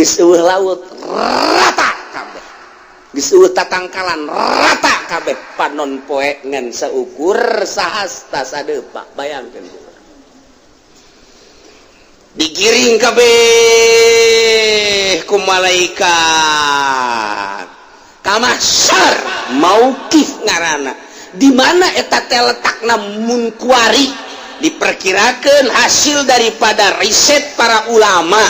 Geus eueuh laut, rata kabeh. Geus eueuh tatangkalan, rata kabeh. Panon poe ngan saukur sahasta sadepa. Bayangkeun, digiring kabeh ku malaikat ka mahsyar, mauqif ngaranna. Di mana eta teh letakna mun kuari diperkirakan hasil daripada riset para ulama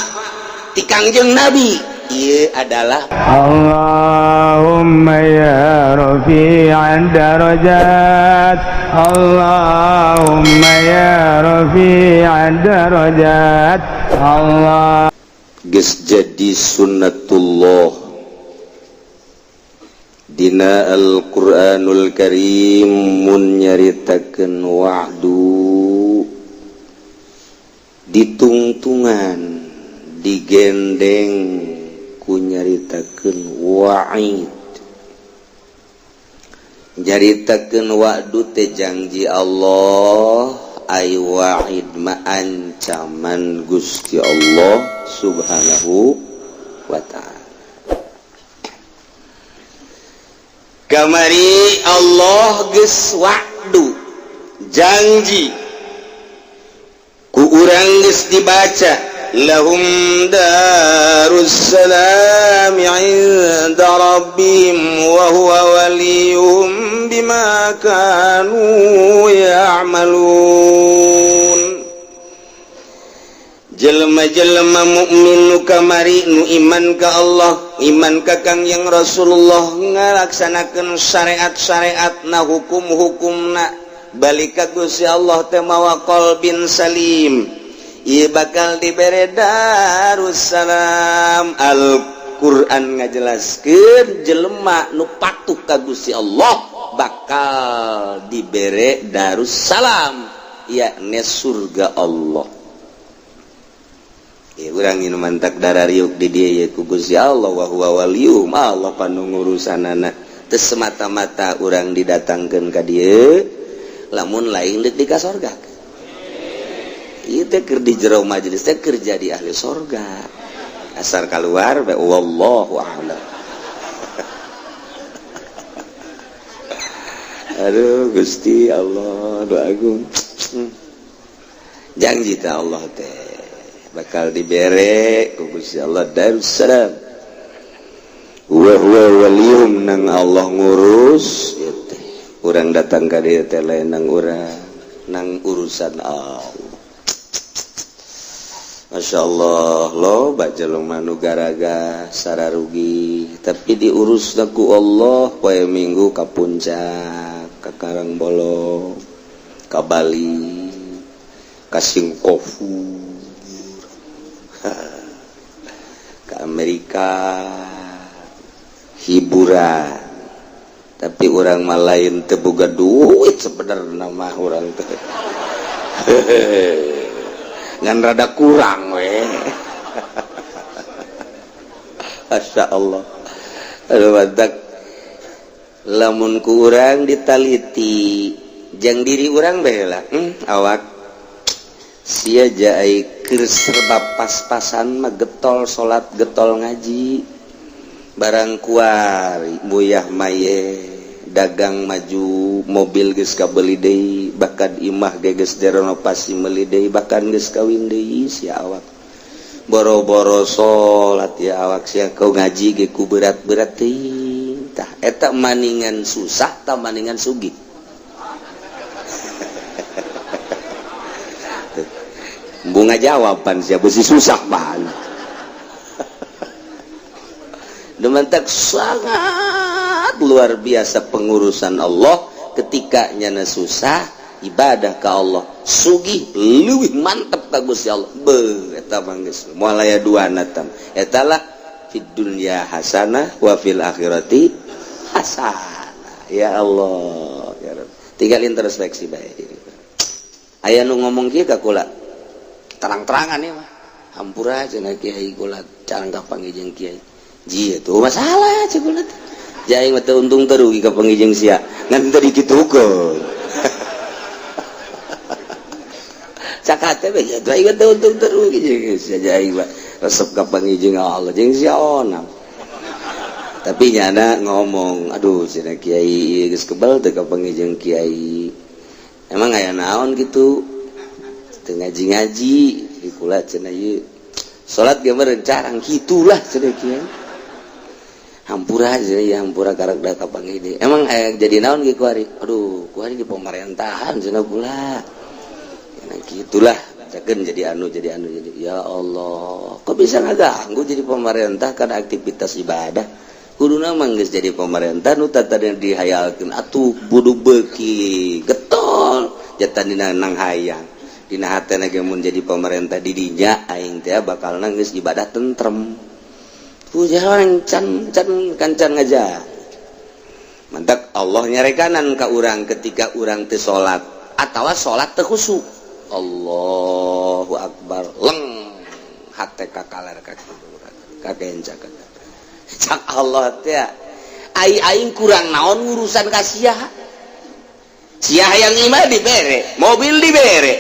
ti Kangjeng Nabi, ieu adalah اللهم يا رفيع الدرجات، اللهم يا رفيع الدرجات، الله Geus jadi sunnatullah dina Al-Qur'anul Karim mun nyaritakeun wa'du, ditungtungan, digendeng ku nyaritakeun wa'id. Nyaritakeun wa'du teh janji Allah, ai wa'id ma ancaman Gusti Allah Subhanahu wa ta'ala. Kamari Allah geus wa'du, janji ku urang geus dibaca, lahum darussalam 'inda rabbihim wa huwa waliyuhum bima kanu ya'malun. Jelema-jelema mukmin nu kamari, nu iman ka Allah, iman ka Kangjeng Rasulullah, ngalaksanakeun syariat-syariat na, hukum-hukumna, balik ka Gusti Allah teh mawa qalbin salim, ieu bakal dibere darussalam. Al-Qur'an ngajelaskeun jelema nu patuh ka Gusti Allah bakal dibere darussalam, yakni surga Allah. Urang mantak darah riuk di dia ku Gusti Allah, wa huwa waliyuhum, Allah panu ngurusanana. Teu semata-mata urang didatangkeun ka dieu, lamun lain deuk di ka sorga. Ieu teh keur di jero majelis teh keur jadi ahli sorga, asar keluar bae wallahu a'lam. Aduh Gusti Allah, doa agung janji ta Allah teh bakal dibere ku Gusti Allah Darussalam, wa huwa waliyuhum, nang Allah ngurus ieu teh. Urang datang ka dieu teh lain nang urang, nang urusan Allah. Masya Allah, loba jelema nu garaga sararugi tapi diurus ku Allah. Poe Minggu ka Puncak, ka Karangbolong, ka Bali, ka Singkofu, ke Amerika, hiburan. Tapi orang mah lain teu boga duit sebenarnya mah urang teh, ngan rada kurang we. Masya Allah. Aduh, mantak lamun ku urang ditaliti jang diri urang bae lah, awak sia jai keur serba pas-pasan mah, getol salat, getol ngaji, barang kuari muyah maye, dagang maju, mobil geus kabeli deui, bahkan imah ge geus direnovasi, meuli deui, bahkan geus kawin deui. Sia awak boro-boro salat ya, awak sia kau ngaji ge ku berat-berat teuing. Tah, eta maningan susah tah maningan sugih? Bunga jawaban sia besi susah bahan. Demantak sangat luar biasa pengurusan Allah. Ketika nyana susah, ibadah ke Allah, sugih leuwih mantep ka Gusti Allah. Be eta mah geus moal aya duana tam. Eta lah fid dunya hasanah wa fil akhirati hasanah. Ya Allah, ya Rabb. Tinggal introspeksi bae diri. Aya nu ngomong kieu ka kula, terang-terangan ya mah, hampura cenah kiai, kula carang kapanggih jeung kiai. Ji itu masalah cek kula teh. Jaing mah teu untung teu rugi kapanggih jeung sia, ngan teu dikitukeun. Cakate we kitu, aing mah teu untung teu rugi jeung sia, jaing mah. Resep ka pangijing Allah jeung sia onam. Tapi nyana ngomong, aduh cenah kiai geus kebal teu ka pangijing kiai. Emang aya naon gitu? Teu ngaji-ngaji di kula cenah ieu. Salat ge meureun carang kitulah cenah kiai. Hampura cenah ya hampura karak da ka pangide. Emang aya jadi naon ge kuari? Aduh, kuari di pemerintahan cenah kula. Nah, gitulah cakeun jadi anu jadi anu jadi ya Allah, kok bisa ngaganggu jadi pemerintah karena aktivitas ibadah? Kuduna mah geus jadi pemerintah nu tadi dihayalkeun atuh kudu beuki getol jatan dina nang hayang dina hatena ge mun jadi pemerintah di dinya aing teh bakal geus ibadah tentrem. Pujaran can can kancan ngaja. Mantak Allah nyarekanan ka urang ketika urang teu salat atawa salat teu khusyuk. Allahu akbar leng hate ka kaler ka kakenca ka cak Allah teh ai aing kurang naon urusan ka sia. Sia hayang imah dibere, mobil dibere.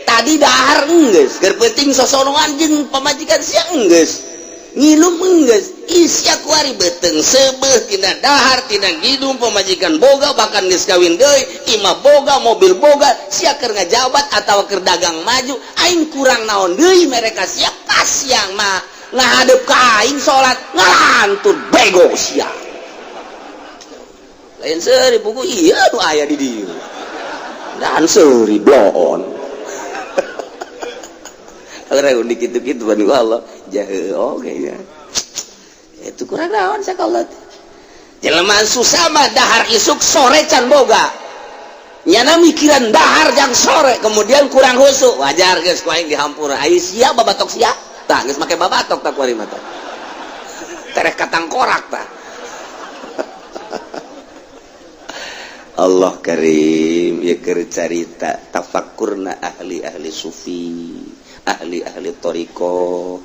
Tadi dahar enggeus, keur penting sosonoan jeung pamajikan sia enggeus. Ngilum enggeus, isia kuari beuteung seubeuh tina dahar tina ngidum pamajikan boga bahkan geus kawin deui, imah boga, mobil boga, sia keur ngajabat atawa keur dagang maju, aing kurang naon deui mereka sia pas siang mah ngahadep ka aing salat ngalantur bego sia. Lain seuri buku iya nu aya di dieu. Dan seuri bloon. Orang unik gitu-gitu ban Allah jahe oke ya. Itu kurang naon sakola. Jelema susah mah dahar isuk sore can boga. Nyana mikiran dahar jang sore kemudian kurang khusyuk wajar geus ku aing dihampura. Ai sia babatok sia. Tah geus make babatok tah kuari mah tah. Tereh katangkorak tah. Allah karim ya keur carita tafakkurna ahli-ahli sufi, ahli-ahli thariqah.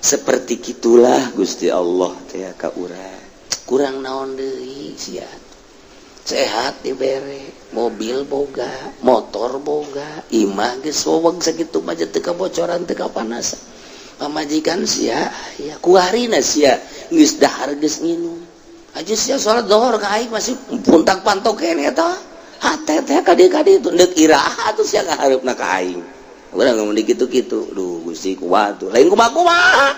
Seperti kitulah Gusti Allah teh ka urang. Kurang naon deui sia. Sehat dibere, mobil boga, motor boga, imah geus weweg sakitu mah teu kabocoran teu kapanasan. Pamajikan sia ya kuarina sia geus dahar geus nginum. Aja sia salat zuhur ka aing masih puntang pantok keneh eta. Hate teh ka dieu itu deuk iraha atuh sia kahareupna ka aing. Urang ngomong kitu-kitu, duh Gusti kumaha tuh. Lain kumaha-kumaha.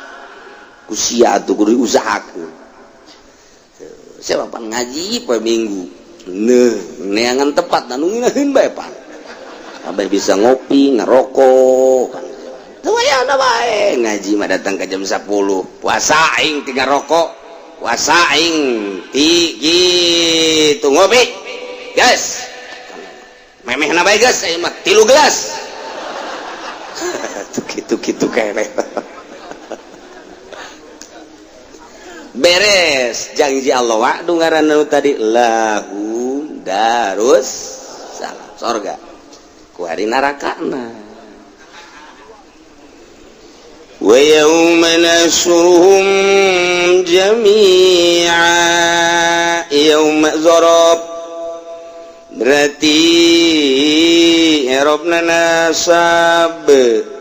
Ku sia atuh kudu diusahakeun. Sia pan ngaji poe Minggu. Neuh, neangan tepat anu ngeunaheun bae pan. Sampai bisa ngopi, ngerokok kan. Teu aya bae ngaji mah datang ke jam 10. Puasa aing tiga rokok. Puasa aing ti gitu ngopi. Guys. Memehna bae geus aing mah 3 gelas. Gitu-gitu keneh. Beres janji Allah wa'du ngaranna nu tadi lahum darus salam sorga ku hari narakana. Wa yauma nahsyuruhum jami'a yauma zarab berarti i'rabna nasab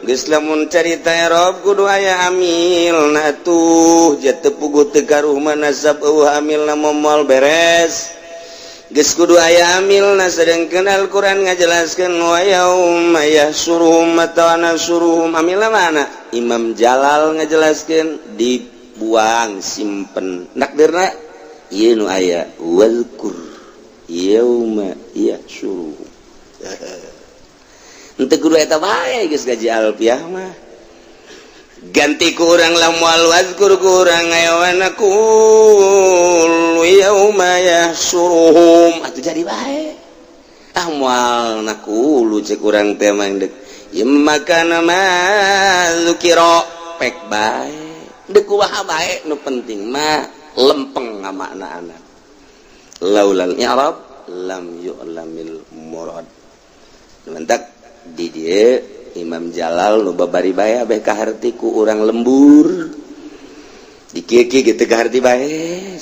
geus lamun carita i'rab kudu aya amilna atuh jatuh puguh teu garuh mah nasab eueuh amilna moal beres geus kudu aya amilna sedengkeun Al-Qur'an ngajelaskeun wa yauma yahsyuruhum atawa nahsyuruhum amilna mana Imam Jalal ngajelaskeun dibuang simpen nakdirna ieu nu aya wazkur yauma yahsyuruhum. Henteu kudu eta bae geus gaji alfiah mah ganti ku urang lah moal wazkur ku urang aya naqulu yauma yahsyuruhum atuh jadi bae ah moal naqulu cek urang teh mah deuk ieu makana ma dzukira pek bae deuk kumaha bae nu penting mah lempeng ngamaknaana laulal i'rab lam yu'lamil murad. Mantak di dieu Imam Jalal nu babari bae abeh kaharti ku urang lembur di kieu-kieu gitu kaharti bae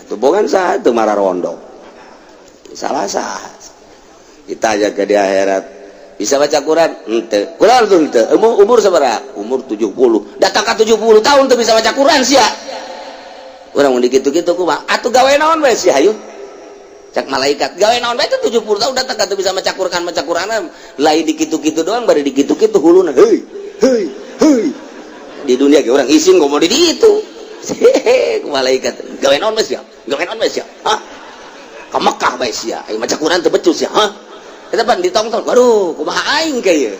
atuh bogan saha teu mararondo salah sah kita aja ke di akhirat Bisa baca Quran henteu? Quran tuh henteu. Umur sabaraha? Umur 70. Datang ka 70 tahun teu bisa baca Quran sia. Urang mun dikitu-kitu kumaha atuh? Gawe naon bae sia? Hayu, cak malaikat, gawe naon bae itu 70 tahun datang ka teu bisa maca Quran? Maca Quran lain dikitu-kitu doang, bari dikitu-kitu huluna, heuy heuy heuy. Di dunia ge urang isin ngomong di ditu. Malaikat, gawe naon bae sia? Gawe naon bae sia? Hah, ka Mekah bae sia. Ayo, maca Quran teu becus sia? Hah, eta pan ditongton. Waduh, kumaha aing kieu?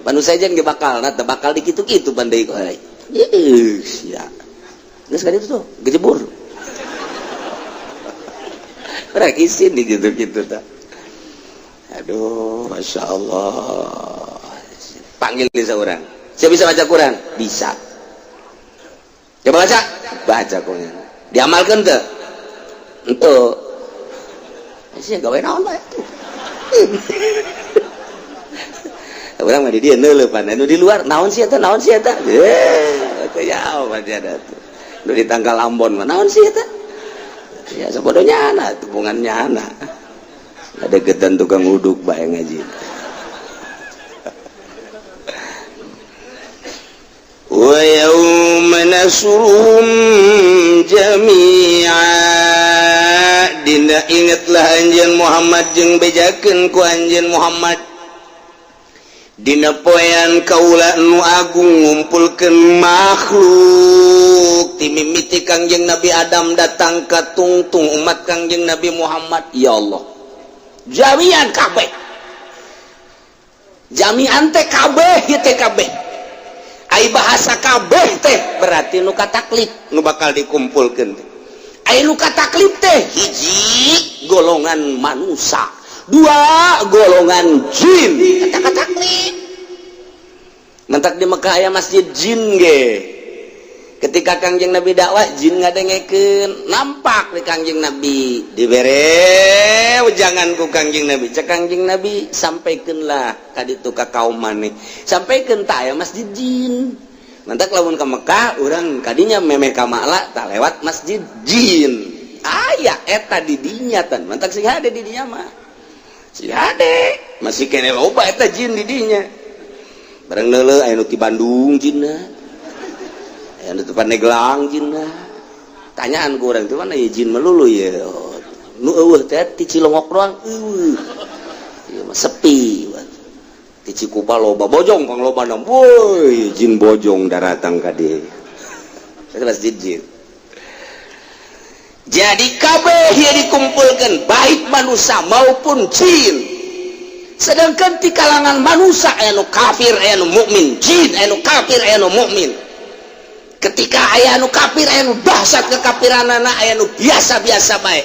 Panu sejen ge bakal na teu bakal dikitu-kitu pan deui ku aing. Ih, sia geus ka ditu tuh gejebur. Urang isin di gitu-gitu ta. Aduh, masya Allah. Panggil di seorang. Siapa bisa baca Quran? Bisa. Coba baca. Baca kok. Diamalkan tuh? Ento. Sih gawe naon bae tuh. Urang mah di dieu neuleuh pan. Anu di luar naon sih eta? Naon sih eta? Eh, teu jauh pan ada tuh. Nu di tangkal Ambon mah naon sih eta? Ya sabodonya anak, hubungannya anak. Ada gedan tukang uduk bae ngaji. Wa yauma nasruhum jami'a. Dina ingatlah anjeun Muhammad jeung bejakeun ku anjeun Muhammad dina poean kaula nu agung ngumpulkeun makhluk ti mimiti Kangjeng Nabi Adam datang ka tungtung umat Kangjeng Nabi Muhammad. Ya Allah, jami'an kabeh, jami'an teh kabeh ieu teh kabeh. Ai bahasa kabeh teh berarti nu kataklif nu bakal dikumpulkeun teh. Ai nu kataklif teh hiji golongan manusia, dua golongan jin. Kata kataklif mentak di Mekah aya masjid jin ge. Ketika Kangjeng Nabi dakwah, jin ngadengekeun, nampak di Kangjeng Nabi, dibere jangan ku Kangjeng Nabi. Cek Kangjeng Nabi, sampaikanlah ka ditu ka kaum maneh, sampaikan tak aya masjid jin. Mantak lamun ka Mekah urang kadinya memeh ka Ma'la tak lewat masjid jin aya eta di dinya tan. Mantak sing hade di dinya mah, sing hade masih kene loba eta jin di dinya. Bareng leuleuh aya nu ti Bandung jinna, aya nu ti Pandeglang jinna. Tanyaan ku urang, "Mana ya jin melulu ya?" Nu eueuh teh ti Cilongok doang eueuh. Ieu mah sepi. Ti Cikupa loba, Bojong pang loba. Woi, jin Bojong daratang ka dieu. Eta masjid jin. Jadi kabeh ieu dikumpulkan, baik manusia maupun jin. Sedangkan di kalangan manusia aya nu kafir, aya nu mukmin, jin aya nu kafir, aya nu mukmin. Ketika aya nu kafir, aya nu dahsyat kekafiranana, aya nu biasa-biasa bae.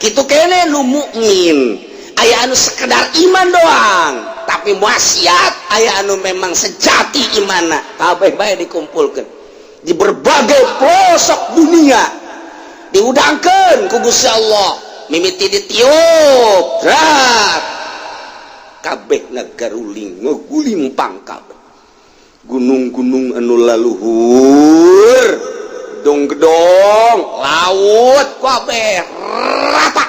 Kitu kene nu mukmin, aya anu sekedar iman doang tapi maksiat, aya anu memang sejati imana. Kabeh bae dikumpulkan di berbagai pelosok dunia, diudangkeun ku Gusti Allah, mimiti ditiup rat kabeh ngagaruling, ngegulimpang kabeh. Gunung-gunung anu laluhur, gedong-gedong, laut, kabeh rata.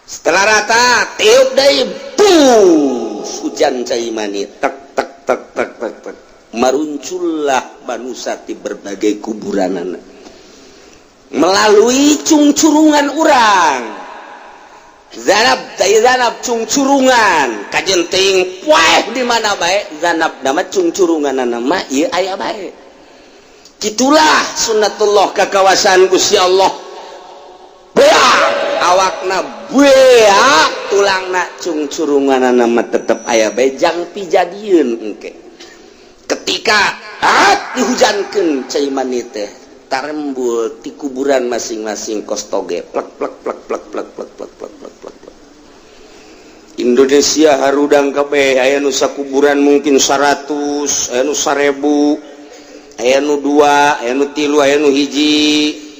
Setelah rata, tiup deui, bus, hujan cai mani, tek tek tek tek tek tek, maruncullah manusia di berbagai kuburanana melalui cungcurungan urang zanab tai zanab cungcurungan kajenting poeh di mana bae. Zanab nama cungcurungan, nama ieu aya bae. Gitulah sunnatullah, kakawasan Gusti Allah. Beak awakna, beak tulangna, cungcurungan nama tetep aya bae jang pijadieun. Engke ketika ah dihujankeun cai mani teh, tarembul ti kuburan masing-masing kos toge, plek plek plek plek plek plek plek plek plek plek plek. Indonesia harudang kabeh. Aya nu sakuburan mungkin 100, aya nu 1000, aya nu 2, aya nu 3, aya nu 1.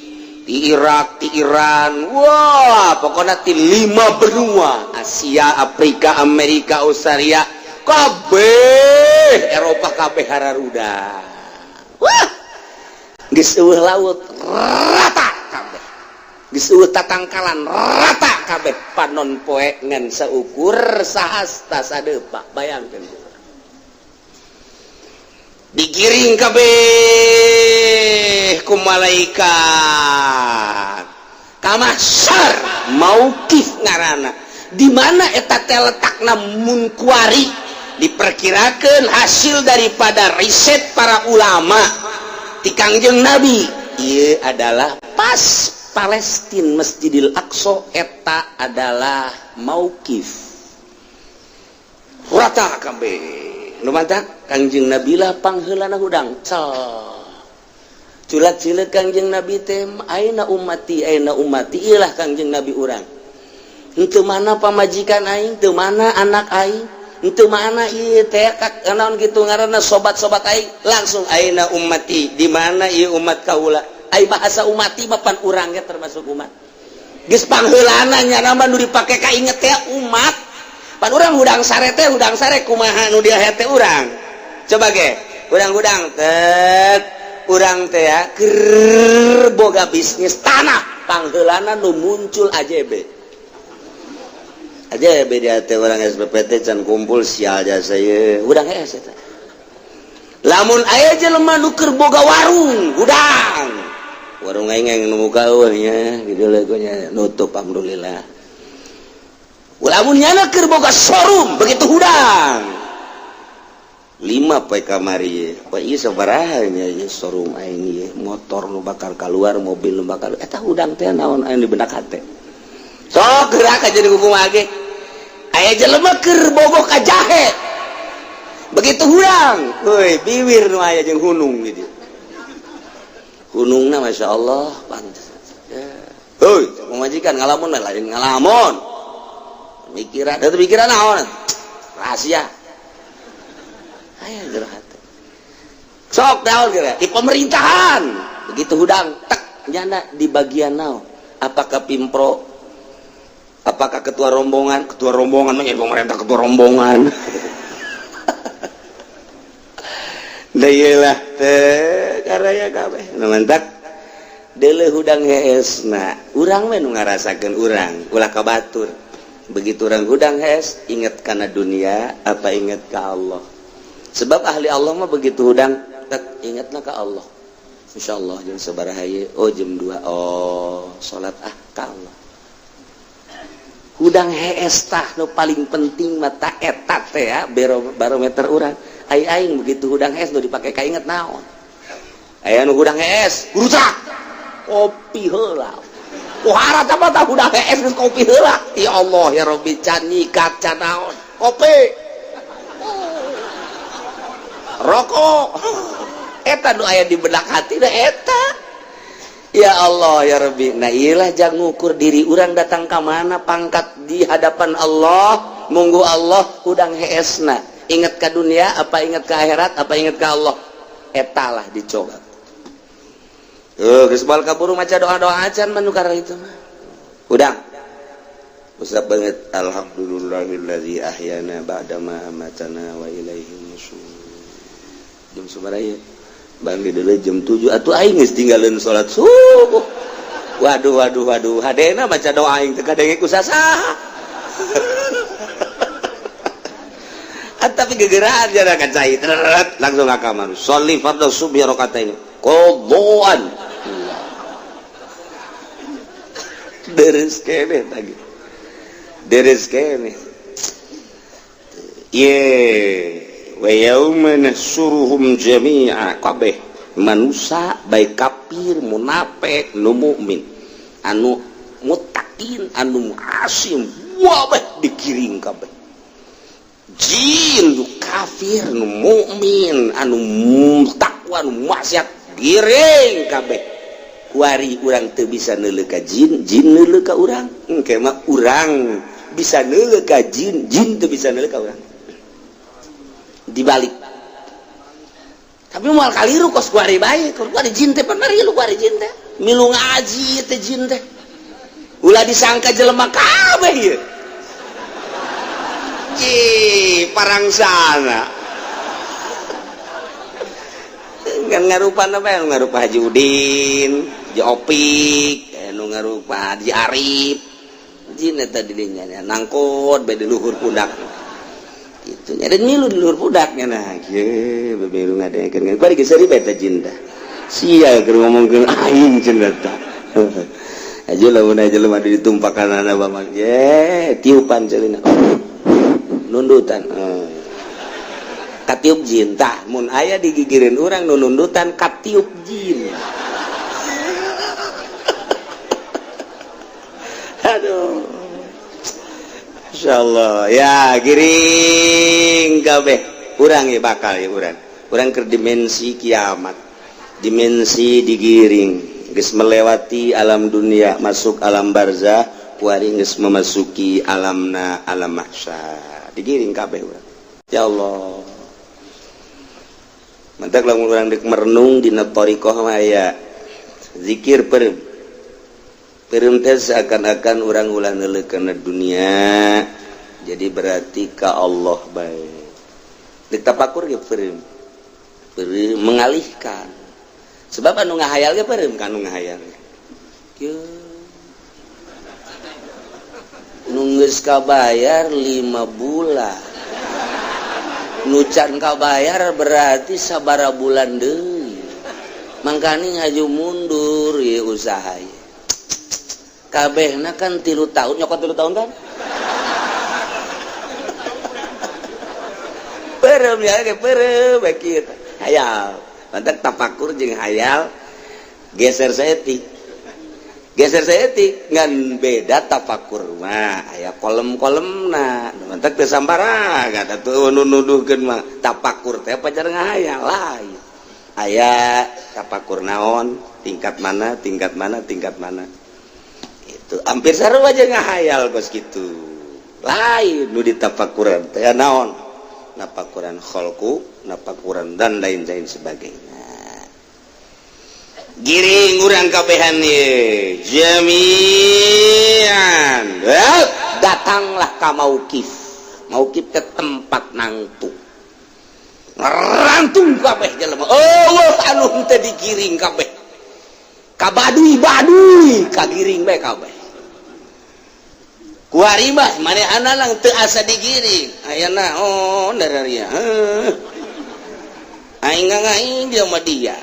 Di Irak, di Iran, wah, pokoknya di lima benua, Asia, Afrika, Amerika, Australia, kabeh, Eropa, kabeh hararudang. Wah, geus eueuh laut, rata kabeh. Geus eueuh tatangkalan rata kabeh panon poe ngan saukur sahasta sadepa. Bayangkeun digiring kabeh ku malaikat ka mahsyar, mauqif ngaranna. Di mana eta teh letakna? Mun kuari diperkirakan hasil daripada riset para ulama ti Kangjeng Nabi, ieu adalah pas Palestina, Masjidil Aqsa. Eta adalah mauqif rata kabeh. Nu mantak Kangjeng Nabi lah pangheulana hudang, culat cilet Kangjeng Nabi teh, "Aina ummati, aina ummati?" Ilah Kangjeng Nabi urang. Henteu mana pamajikan aing, teu mana anak aing, henteu mana ieu teh naon kitu ngaranna, sobat-sobat aing. Langsung, "Aina ummati?" Di mana ieu umat kaula? Ai bahasa ummati mah pan urang ge termasuk umat. Geus pangheulana nya nama nu dipake kainget teh umat. Pan urang hudang sare teh, hudang sare kumaha nu dia hete urang? Coba ge hudang-hudang tet urang teh ya keur boga bisnis tanah, pangheulana nu muncul AJB aja beda teh. Orang SPPT can kumpul, sial jasa ye hudang hees eta. Lamun aya jelema nu keur boga warung, hudang warung aing yang nu muka eueuh nya gitu nya, nutup, alhamdulillah. Lamun nyana keur boga showroom, begitu hudang lima poe kamari, poe ieu sabaraha nya ieu showroom aing ieu, motor nu bakal keluar, mobil nu bakal eta. Hudang teh naon anu di benak hate? Sok gerak aja di kumaha ge. Aya jelema keur bogoh ka jahe, begitu hudang, woi, biwir nu aya jeung hunung gitu. Hunungna Masya Allah, pantes ya. Hoi, pemajikan ngalamun, lain ngalamun, mikiran itu, pikiran naon, rahasia aya jero hate. Sok naon kira di pemerintahan, begitu hudang tek nyana di bagian naon, apakah pimpro, apakah ketua rombongan? Ketua rombongan mah pemerintah, ketua rombongan. Da iyalah teh karaya kabeh. Nu mantak deuleu hudang heesna urang we nu ngarasakeun urang, ulah ka batur. Begitu urang hudang hees, inget kana dunia apa inget ka Allah? Sebab ahli Allah mah begitu hudang tek ingetna ka Allah. Insyaallah jam sabaraha ieu? Oh, jam 2. Oh, salat ah ka Allah. Hudang hees tah nu paling penting mata eta teh ya barometer urang. Ai aing begitu hudang hees nu dipake kainget naon? Aya nu hudang hees rusak kopi heula. Pohara apa tah hudang hees geus kopi heula. Ya Allah ya Rabbi, can nyikat, can naon, kopi, rokok. Eta nu aya di benak hati da eta. Ya Allah ya Rabbi. Nah, iyalah jangan ngukur diri urang datang ke mana pangkat di hadapan Allah. Munggu Allah hudang heesna ingat ke dunia apa ingat ke akhirat apa ingat ke Allah? Etalah dicoba. Geus bal kaburu maca doa-doa acan manukar itu mah hudang usap banget, alhamdulillahillazi ahyana ba'da ma amatana wa ilaihi nusyur. Jam sabaraha ieu? Bang di jam 7 atuh aing geus tinggalin salat subuh. Waduh, waduh, waduh, hadena maca doa aing teu kadenge ku sasaha. Tapi gegeraan jana kan cai langsung ka kamar, sholli fardhu subhi rakaatain qadhaan. Deres kene tadi, deres kene ye. Wa yauma nahsyuruhum jami'a, kabeh manusia, baik kafir, munafik, nu mukmin, anu muttaqin, anu asim, wabeh digiring kabeh. Jin nu kafir, nu mukmin, anu takwa, nu maksiat, giring kabeh. Kuari urang teu bisa neuleuh ka jin, jin neuleuh ka urang. Engke mah urang bisa neuleuh ka jin, jin teu bisa neuleuh ka urang. Dibalik. Tapi moal kaliru kos kuari bae, kuari jin teh pan marilu, kuari jin teh milu ngaji teh jin teh. Ulah disangka jelema kabeh ieu. Ih, parangsana. Ngan ngarupa apa? Ngarupa Haji Udin, Haji Opik, nu ngarupa Haji Arif jin eta di dinya nangkot bae di luhur pundak kitu nya dan milu di luhur pundaknya. Nah, kieu bemilu ngadengekeun bari geus seuri bae eta jin tah, sia keur ngomongkeun aing cenah tah. Aja lamun aja jelema ditumpakan ana bamang ye tiupan celina nundutan, katiup jin tah. Mun aya digigireun urang nu nundutan, katiup jin. Aduh, insyaallah ya, giring kabeh urang ya, bakal ya urang urang ke dimensi kiamat, dimensi digiring, geus melewati alam dunia, masuk alam barzah, kuari geus memasuki alamna alam mahsyar, digiring kabeh urang. Ya Allah, mantak lamun urang dek merenung dina thariqah mah aya zikir peureum peureum teh, seakan-akan urang ulah neuleuh kana dunia, jadi berarti ka Allah bae. Dek tapakur ge peureum peureum, mengalihkan, sebab anu ngahayal ge peureum ka anu ngahayal. Kieu nu geus kabayar 5 bulan, nu can kabayar berarti sabara bulan deui, mangkani ngaju mundur ye usaha ye. Kabehna kan 3 tahun, nyokot 3 tahun kan peureum ya ge peureum bae kieu hayal. Mantak tapakur jeung hayal geser saeutik, geser saeutik, ngan beda tapakur mah aya kolem-kolemna. Mantak teu sambarangan atuh nu nuduhkeun mah tapakur teh pacar ngahayal lain. Aya tapakur naon, tingkat mana, tingkat mana, tingkat mana, itu hampir sarua aja ngahayal kos kitu. Lain nu ditapakuran teh naon, napakuran kholku, napakuran dan lain-lain sebagainya. Giring urang kabehan ye jami'an, datanglah ka mauqif. Mauqif ke tempat nangtung, rantung kabeh jelema. Oh, anu henteu digiring kabeh ka baduy-baduy, kagiring bae kabeh. Kuari mah manehna lang teu asa digiring aya naon dararia. Aing ngaing dia mah, dia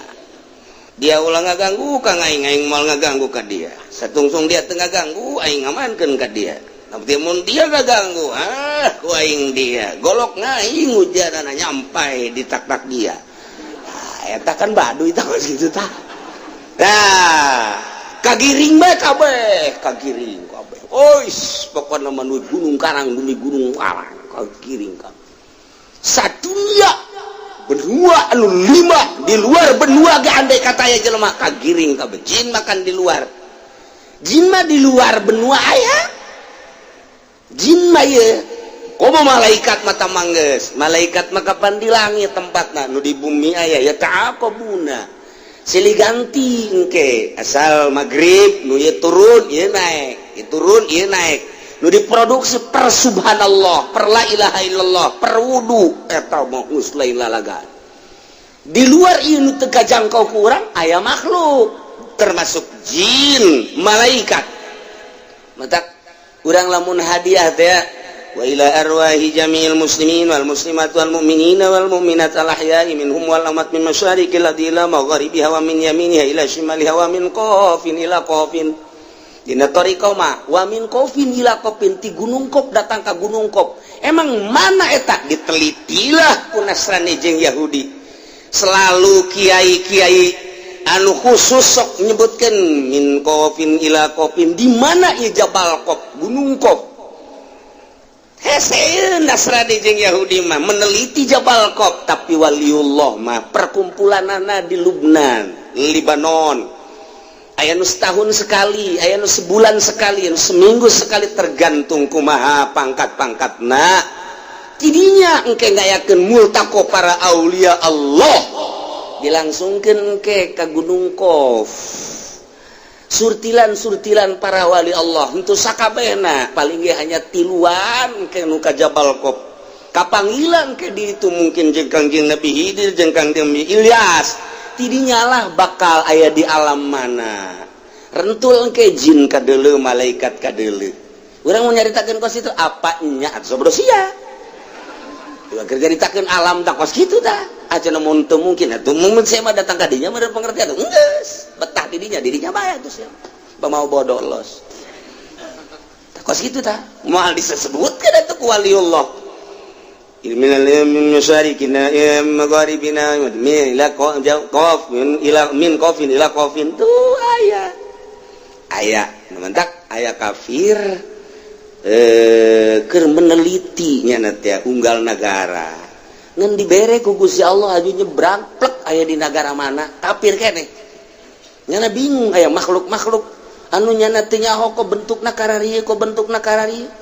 dia ulah ngaganggu ka aing, aing moal ngaganggu ka dia. Satungsung dia teu ngaganggu aing, ngamankeun ka dia. Tapi mun dia ngaganggu, ah, ku aing dia golok ngaing ujarana nyampai di tak-tak dia. Nah, eta kan baduy tah kitu tah. Nah, kagiring bae kabeh, kagiring kabeh. Ois, pokona mah nu Gunung Karang, nu Gunung Karang kagiring kabeh. Sadunia benua anu 5 di luar benua ge andai kata aya jelema kagiring kabeh. Jin makan di luar, jin mah di luar benua aya jin mah ye. Komo malaikat mata mangges, malaikat mah kapan di langit tempatna, nu di bumi aya ya ta'aqabuna silih ganti engke. Asal maghrib nu ieu turun ieu naik, ieu turun ieu naik, nu diproduksi per subhanallah, per la ilaha illallah, per wudu, eta mah geus lain lalagan. Di luar ieu nu teu kajangkau ku urang aya makhluk termasuk jin, malaikat. Matak urang lamun hadiah teh wa ila arwahi jami'il muslimin wal muslimat wal mu'minina wal mu'minat al ahya'i minhum wal amwat min masyariqil ardi ila magharibiha wa min yaminiha ila shimaliha wa min qafin ila qafin. Dina thariqah mah wa min qafin ila qafin, ti Gunung Qaf datang ka Gunung Qaf. Emang mana eta ditelitilah ku Nasrani jeung Yahudi. Selalu kiai-kiai anu khusus sok nyebutkeun min qafin ila qafin, di mana ieu Jabal Qaf, Gunung Qaf. Hese Nasrani jeung Yahudi mah meneliti Jabal Qaf, tapi waliullah mah perkumpulanana di Lubnan, Libanon. Aya nu setahun sekali, aya nu sebulan sekali, anu seminggu sekali, tergantung kumaha pangkat-pangkatna. Tidinya engke ngayakeun multaqo para aulia Allah, dilangsungkeun engke ka Gunung Qaf. Surtilan-surtilan para wali Allah untuk sakabehna paling ge hanya tiluan ke nu ka Jabal Qaf. Kapanggilan ke di itu mungkin jeung Kangjeng Nabi Khidir jeung Kangjeng Nabi Ilyas. Tidinyalah bakal aya di alam mana. Rentul ke jin kadeuleu, malaikat kadeuleu. Urang mau nyaritakeun kos itu apa nya atuh bodoh sia. Keur nyaritakeun alam tak kos kitu tah. Aja mun teu mungkin atuh mun saya mah datang ka dinya meureun pengertian geus betah di dinya, di dinya bae atuh sia. Mau bodoh los. Kos kitu tah. Moal disebutkeun atuh ku waliullah. Min masyarikina magharibina min ila qaf min ila min qafin ila qafin tuh aya. Aya mentak aya kafir keur meneliti nya teh unggal nagara. Ngan dibere ku Gusti Allah aju nyebrang plek aya di nagara mana kafir keneh. Nyana bingung aya makhluk-makhluk anu nyana teu nyaho kok bentukna kararieu kok bentukna kararieu.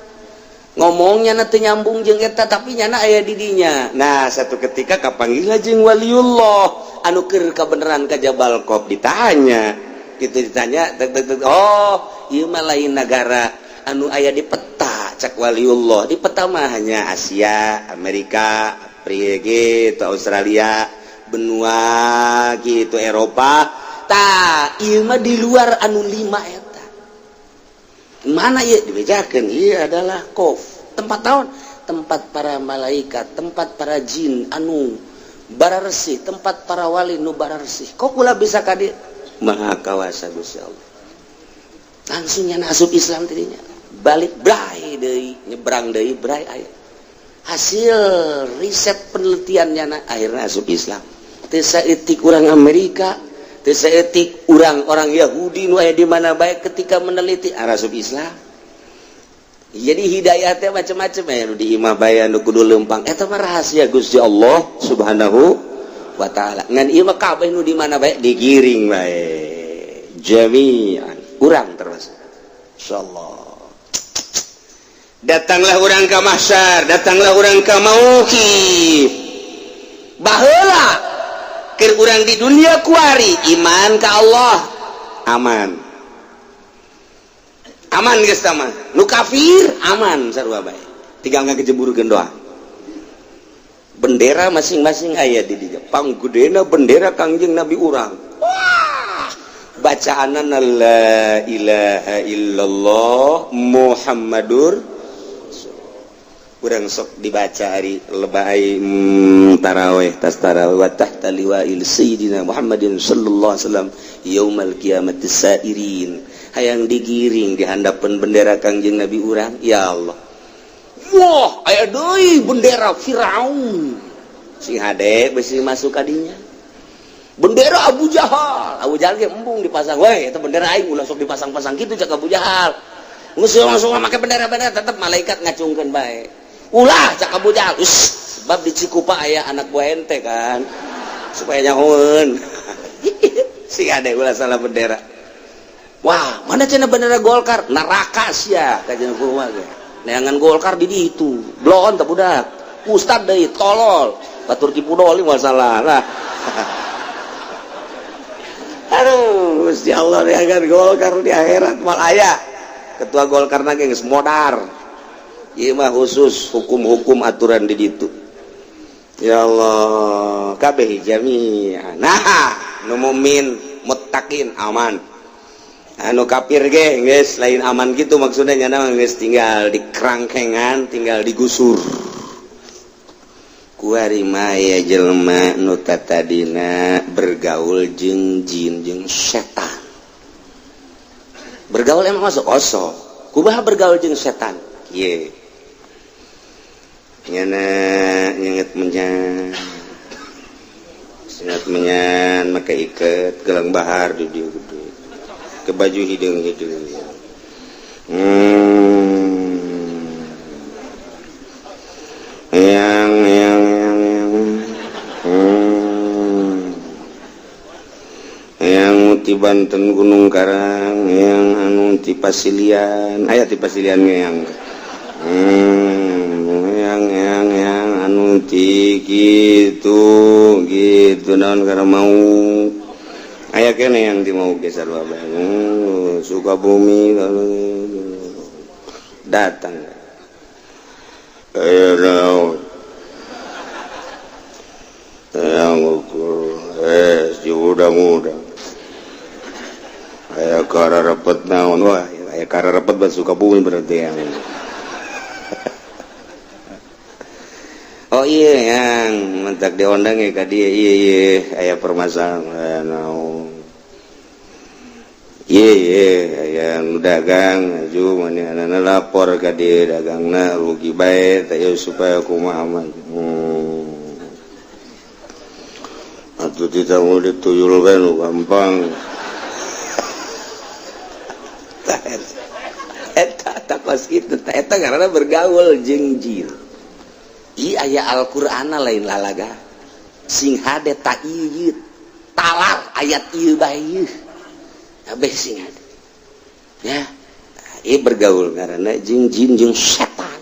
Ngomongnya na teu nyambung jeung eta tapi nyana aya di dinya. Nah, satu ketika kapanggih jeung waliullah anu keur kabeneran ka Jabal Qaf ditanya. Gitu ditanya tek, tek, tek, oh, ieu mah lain nagara anu aya di peta cak waliullah. Di peta mah hanya Asia, Amerika, Afrika gitu, Australia, benua gitu, Eropa. Tah, ieu mah di luar anu lima eta. Mana ieu dibejakeun? Ieu adalah Qof, tempat tahun, tempat para malaikat, tempat para jin anu bararesih, tempat para wali nu bararesih. Kok kula bisa ka dieu? Maha kawasa Gusti Allah. Langsung nyana asup Islam tadinya. Balik brai deui, nyebrang deui brai aya. Hasil riset penelitian nyana akhirnya asup Islam. Teu saeutik urang Amerika, teu saeutik urang-orang Yahudi nu aya di mana bae ketika meneliti asup Islam. Jadi hidayah teh macam-macam ya nu di imah bae nu kudu leumpang. Eta mah rahasia Gusti Allah Subhanahu wa taala. Ngan ieu mah kabeh nu di mana bae digiring bae. Jami'an. Urang termasuk. Insyaallah. Datanglah urang ka mahsyar, datanglah urang ka mauqif. Baheula keur urang di dunia kuari iman ka Allah aman. Aman geus tah mah. Nu kafir aman sarua bae. Tinggal ngagejeburkeun doa. Bendera masing-masing aya di dinya. Panggedena bendera Kangjeng Nabi urang. Wah, bacaanana la ilaha illallah Muhammadur urang sok dibaca hari lebay taraweh tas taraweh wa tahta liwa'il sayyidina Muhammadin sallallahu alaihi wasallam yaumal qiyamati sairin hayang digiring di handapeun bendera Kangjeng Nabi urang ya Allah. Wah, aya deui bendera Firaun sing hade besi masuk kadinya. Bendera Abu Jahal, Abu Jahal ge embung dipasang we eta bendera aing ulah sok dipasang-pasang kitu cak Abu Jahal. Geus langsung make bendera-bendera tetep malaikat ngacungkeun bae. Ulah cak Abu Jahal. Us, sebab di Cikupa aya anak buah ente kan. Supaya nyahoeun. Sing hade ulah salah bendera. Wah, mana cenah bendera Golkar? Neraka sia kajian kumaha ge. Neangan Golkar di ditu. Blon teh budak. Ustad deui tolol. Batur Ki Pudoli masalah lah. Aduh, Gusti Allah neangan Golkar di akhirat mal aya. Ketua Golkar na geus modar. Ieu mah khusus hukum-hukum aturan di ditu. Ya Allah, kabeh jami'an. Nah, nu mukmin muttaqin aman. Anu kafir ge geus lain aman gitu maksudnya nyana geus tinggal di kerangkengan, tinggal digusur. Kuari mah jelema nu tatadina bergaul jeung jin jeung setan. Bergaul emang masuk osok. Kumaha bergaul jeung setan? Kieu. Nyana nyenget menyan. Sengat menyan make iket gelang bahar di dieu gede. Ke baju hideung-hideung. Yang yang yang yang Yang ti Banten Gunung Karang, yang anu ti Pasilian, aya ti Pasilian yang yang anu ti gitu gitu naon karena mau aya kene yang di mau geser bae Sukabumi datang naon yang ukur di udang-udang aya Kararepet naon? Wah, aya kararepet bas Sukabumi berarti yang. Oh iya, yang mentak diondang ya ka dia. Iya, aya permasalahan naon? Iya, aya nu dagang aju manehna lapor ka dia, dagangna rugi bae teh supaya kumaha mah. Atuh tidak mau dituyul bae nu gampang. Eta takos kitu eta karena bergaul jeung jin. Ieu aya Al-Qur'ana lain lalaga. Sing hade ta ieu talar ayat ieu bae ieu. Kabeh sing hade. Ya, ieu bergaul karena jeung jin jeung setan.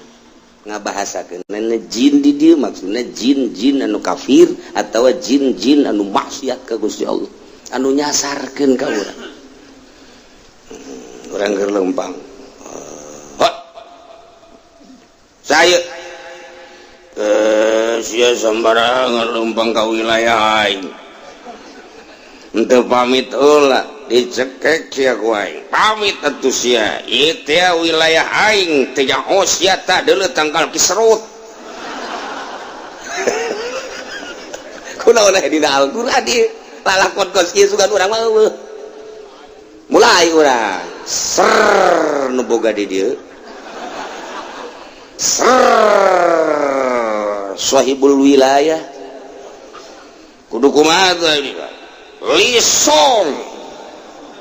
Ngabahasakeun jin di dieu maksudna jin-jin anu kafir atawa jin-jin anu maksiat ka Gusti Allah, anu nyasarkeun ka urang. Urang keur lempang. Hot. Saya sia sembarangan lempang ka wilayah aing. Henteu pamit heula dicekek sia ku aing. Pamit atuh sia. Ieu teh wilayah aing teh nyaho sia tah deuleu tangkal kiserut. Kunaon aya dina Al-Qur'an ieu? Lalakon kos ieu sugan urang mah eueuh. Mulai urang ser nu boga di dieu. Ser sahibul wilayah. Kudu kumaha teh ini? Lisong.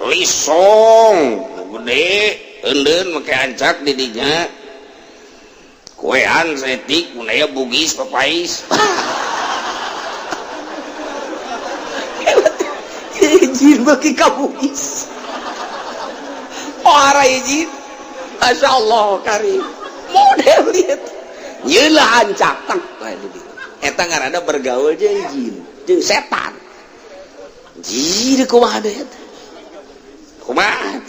Lisong gede eundeun make ancak di dinya. Kuean setik mun aya bugis papais. Jin beuki ka bugis. Ora izin. Masya Allah karim. Model lihat. Nyelah ancak tak. Eta ngaranna bergaul jeung jin, jeung setan. Jin kumaha deui eta? Kumaha?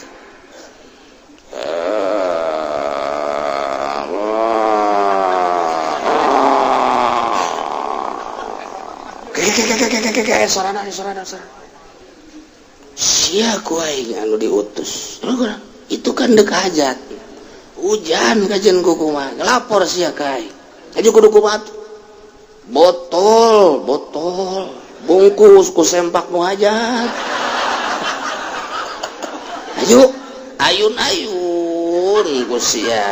Sorana sorana sorana. Sia ku aing anu diutus. Itu kan dek hajat. Hujan kajian ku kumaha. Lapor sia ka aing. Aju kudu kumaha? Botol, botol, bungkus ku sempak nu hajat. Ayo, ayun-ayun ku sia.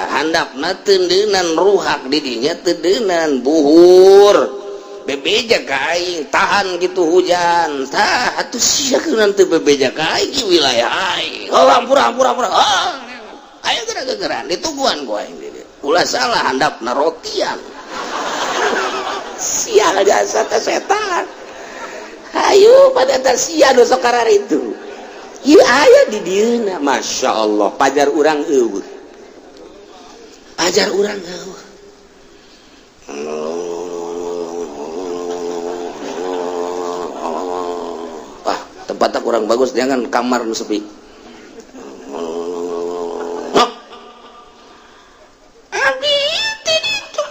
Handapna teundeunan ruhak di dinya teundeunan buhur. Bebeja ka aing tahan gitu hujan. Tah atuh sia kunaon teu bebeja ka aing di wilayah aing. Oh ampura ampura ampura. Oh, ayo geura-geuraan ditungguan ku aing di dieu. Ulah salah handapna rotian. Sia jasa teh setan. Ayo pada teh sia nu sok kararitu. Ieu aya di dieuna, Masya Allah, pajar urang eueuh. Pajar urang eueuh. Wah, tempatnya kurang bagus, jangan kamar nu sepi. Abdi teh ditu.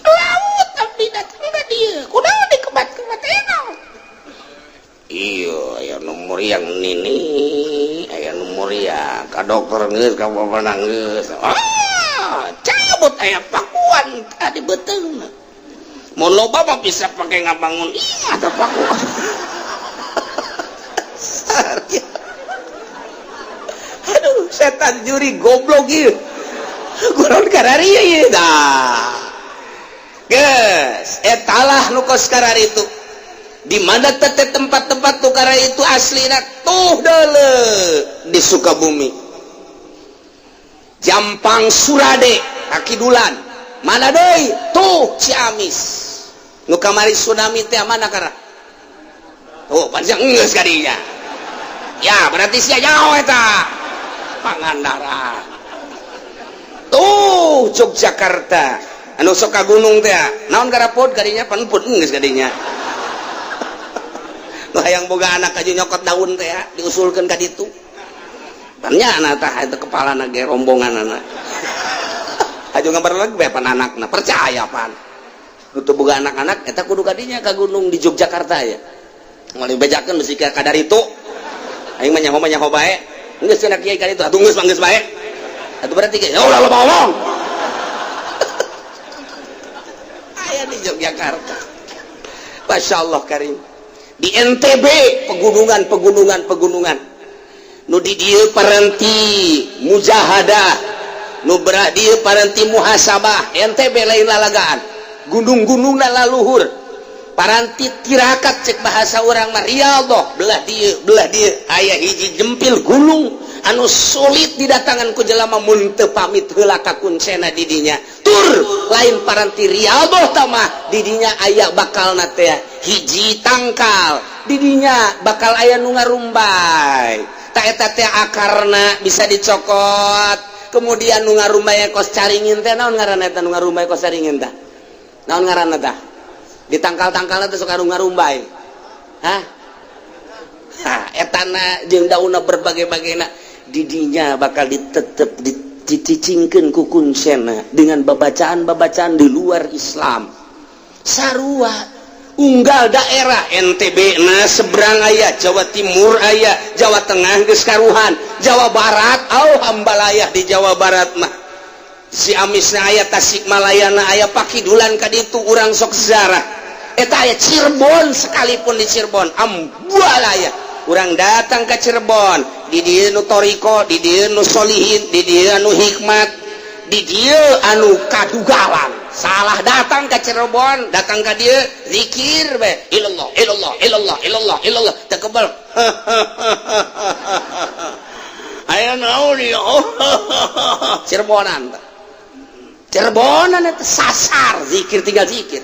Laut abdi datang ka dieu. Kunaon dikebat-kebat naon? Iya, aya nu muriang nini, aya nu muriang ka dokter geus, ka bapak geus. Ah, cabut aya pakuan tadi beuteungna. Mun loba mah bisa pake ngabangun imah teh pakuan. Aduh, setan juri goblok ieu. Kunaon kararieu ieu dah. Geus, etalah nu kos kararitu. Di mana tete tempat-tempat tukara itu aslina tuh dele di Sukabumi, Jampang Surade Kakidulan, mana deui tuh Ciamis nu kamari tsunami teh mana kara tuh panjang geus kadinya ya berarti sia jauh eta Pangandaran tuh Yogyakarta anu sok ka gunung teh naon garapod kadinya panput geus kadinya. Hayang boga anak aja nyokot daun teh diusulkeun ka ditu. Tanya anak tah eta kepalana ge rombongan anak. Aju ngabar lagi bae pan anakna percaya pan. Nu teu boga anak-anak eta kudu ka dinya ka gunung di Yogyakarta ya. Moal dibejakeun besi ka kadar itu. Aing mah nyaho mah nyaho bae. Geus cenah kiai ka ditu, atuh geus mah geus bae. Atuh berarti kiai, ulah loba ngomong. Aya di Yogyakarta. Masya Allah karim. Di NTB pegunungan pegunungan pegunungan. Nu di dieu parenti mujahadah, nu belah dieu parenti muhasabah. NTB lain lalagaan. Gunung-gunungna laluhur. Paranti tirakat cek bahasa urang mah riyadhah, belah dieu aya hiji jempil gunung anu sulit didatangan ku jelema mun teu pamit heula ka kuncena di dinya. Tur lain paranti riyadhah tamah di dinya aya bakalna teh hiji tangkal, di dinya bakal aya nu ngarumbay. Ta eta teh akarna bisa dicokot. Kemudian nu ngarumbay kos caringin teh naon ngaranna eta nu ngarumbay kos caringin tah? Naon ngaranna tah? Di tangkal-tangkalna teh sok ngarumbay. Hah? Ha, etana jeung daunna berbagai-bagaina di dinya bakal ditetep dicicingkeun ku kuncena dengan babacaan-babacaan di luar Islam. Sarua unggal daerah NTB na seberang aya, Jawa Timur aya, Jawa Tengah geus karuhan, Jawa Barat au hambalayah di Jawa Barat mah. Si Amisna aya, Tasikmalayana aya, Pakidulan ka ditu urang sok sejarah. Eta aya Cirebon, sekalipun di Cirebon ambualaya urang datang ke Cirebon, di dieu nu toriko, di dieu nu solihin, di dieu anu hikmat, di dieu anu kadugalan. Salah datang ke Cirebon, datang ke dieu zikir be ilallah ilallah ilallah ilallah ilallah teu kebal. Aya naon ieu? Cirebonan, Cirebonan itu sasar zikir, tinggal zikir.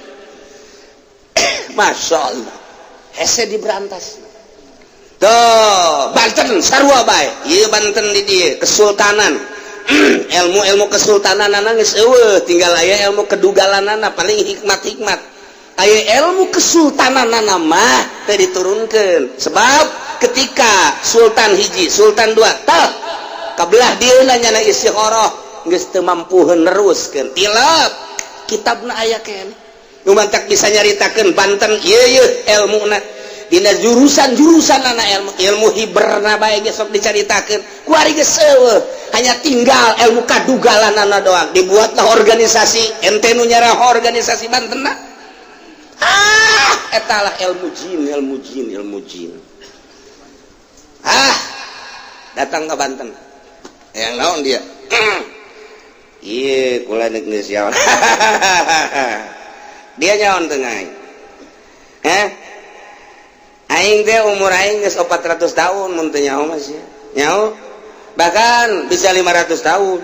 Masya Allah, hese diberantas. Tuh Banten sarua bae. Ieu Banten di dieu kesultanan, ilmu-ilmu kesultanan geus eueuh, tinggal aya ilmu kedugalanana, paling hikmat-hikmat. Aya ilmu kesultananana mah teu diturunkeun, sebab ketika sultan hiji, sultan dua, tah kabelah dieuna nyana istikharah geus teu mampu neruskeun, tilap kitabna aya keneh. Nu mantak bisa nyaritakeun Banten ieu ieu ilmuna dina jurusan-jurusan anak ilmu ilmu hiberna bae geus sok dicaritakeun kuari geus eueuh, hanya tinggal ilmu kadugalanana doang. Dibuatlah organisasi, ente nu nyarah organisasi Banten. Ah, etalah ilmu jin, ilmu jin, ilmu jin. Ah, datang ke Banten yang naon dia? Iya, kula geus dia nyaon tengah. Eh, aing teh umur aing geus 400 tahun mun teu nyaho mah sia. Nyaho bahkan bisa 500 tahun.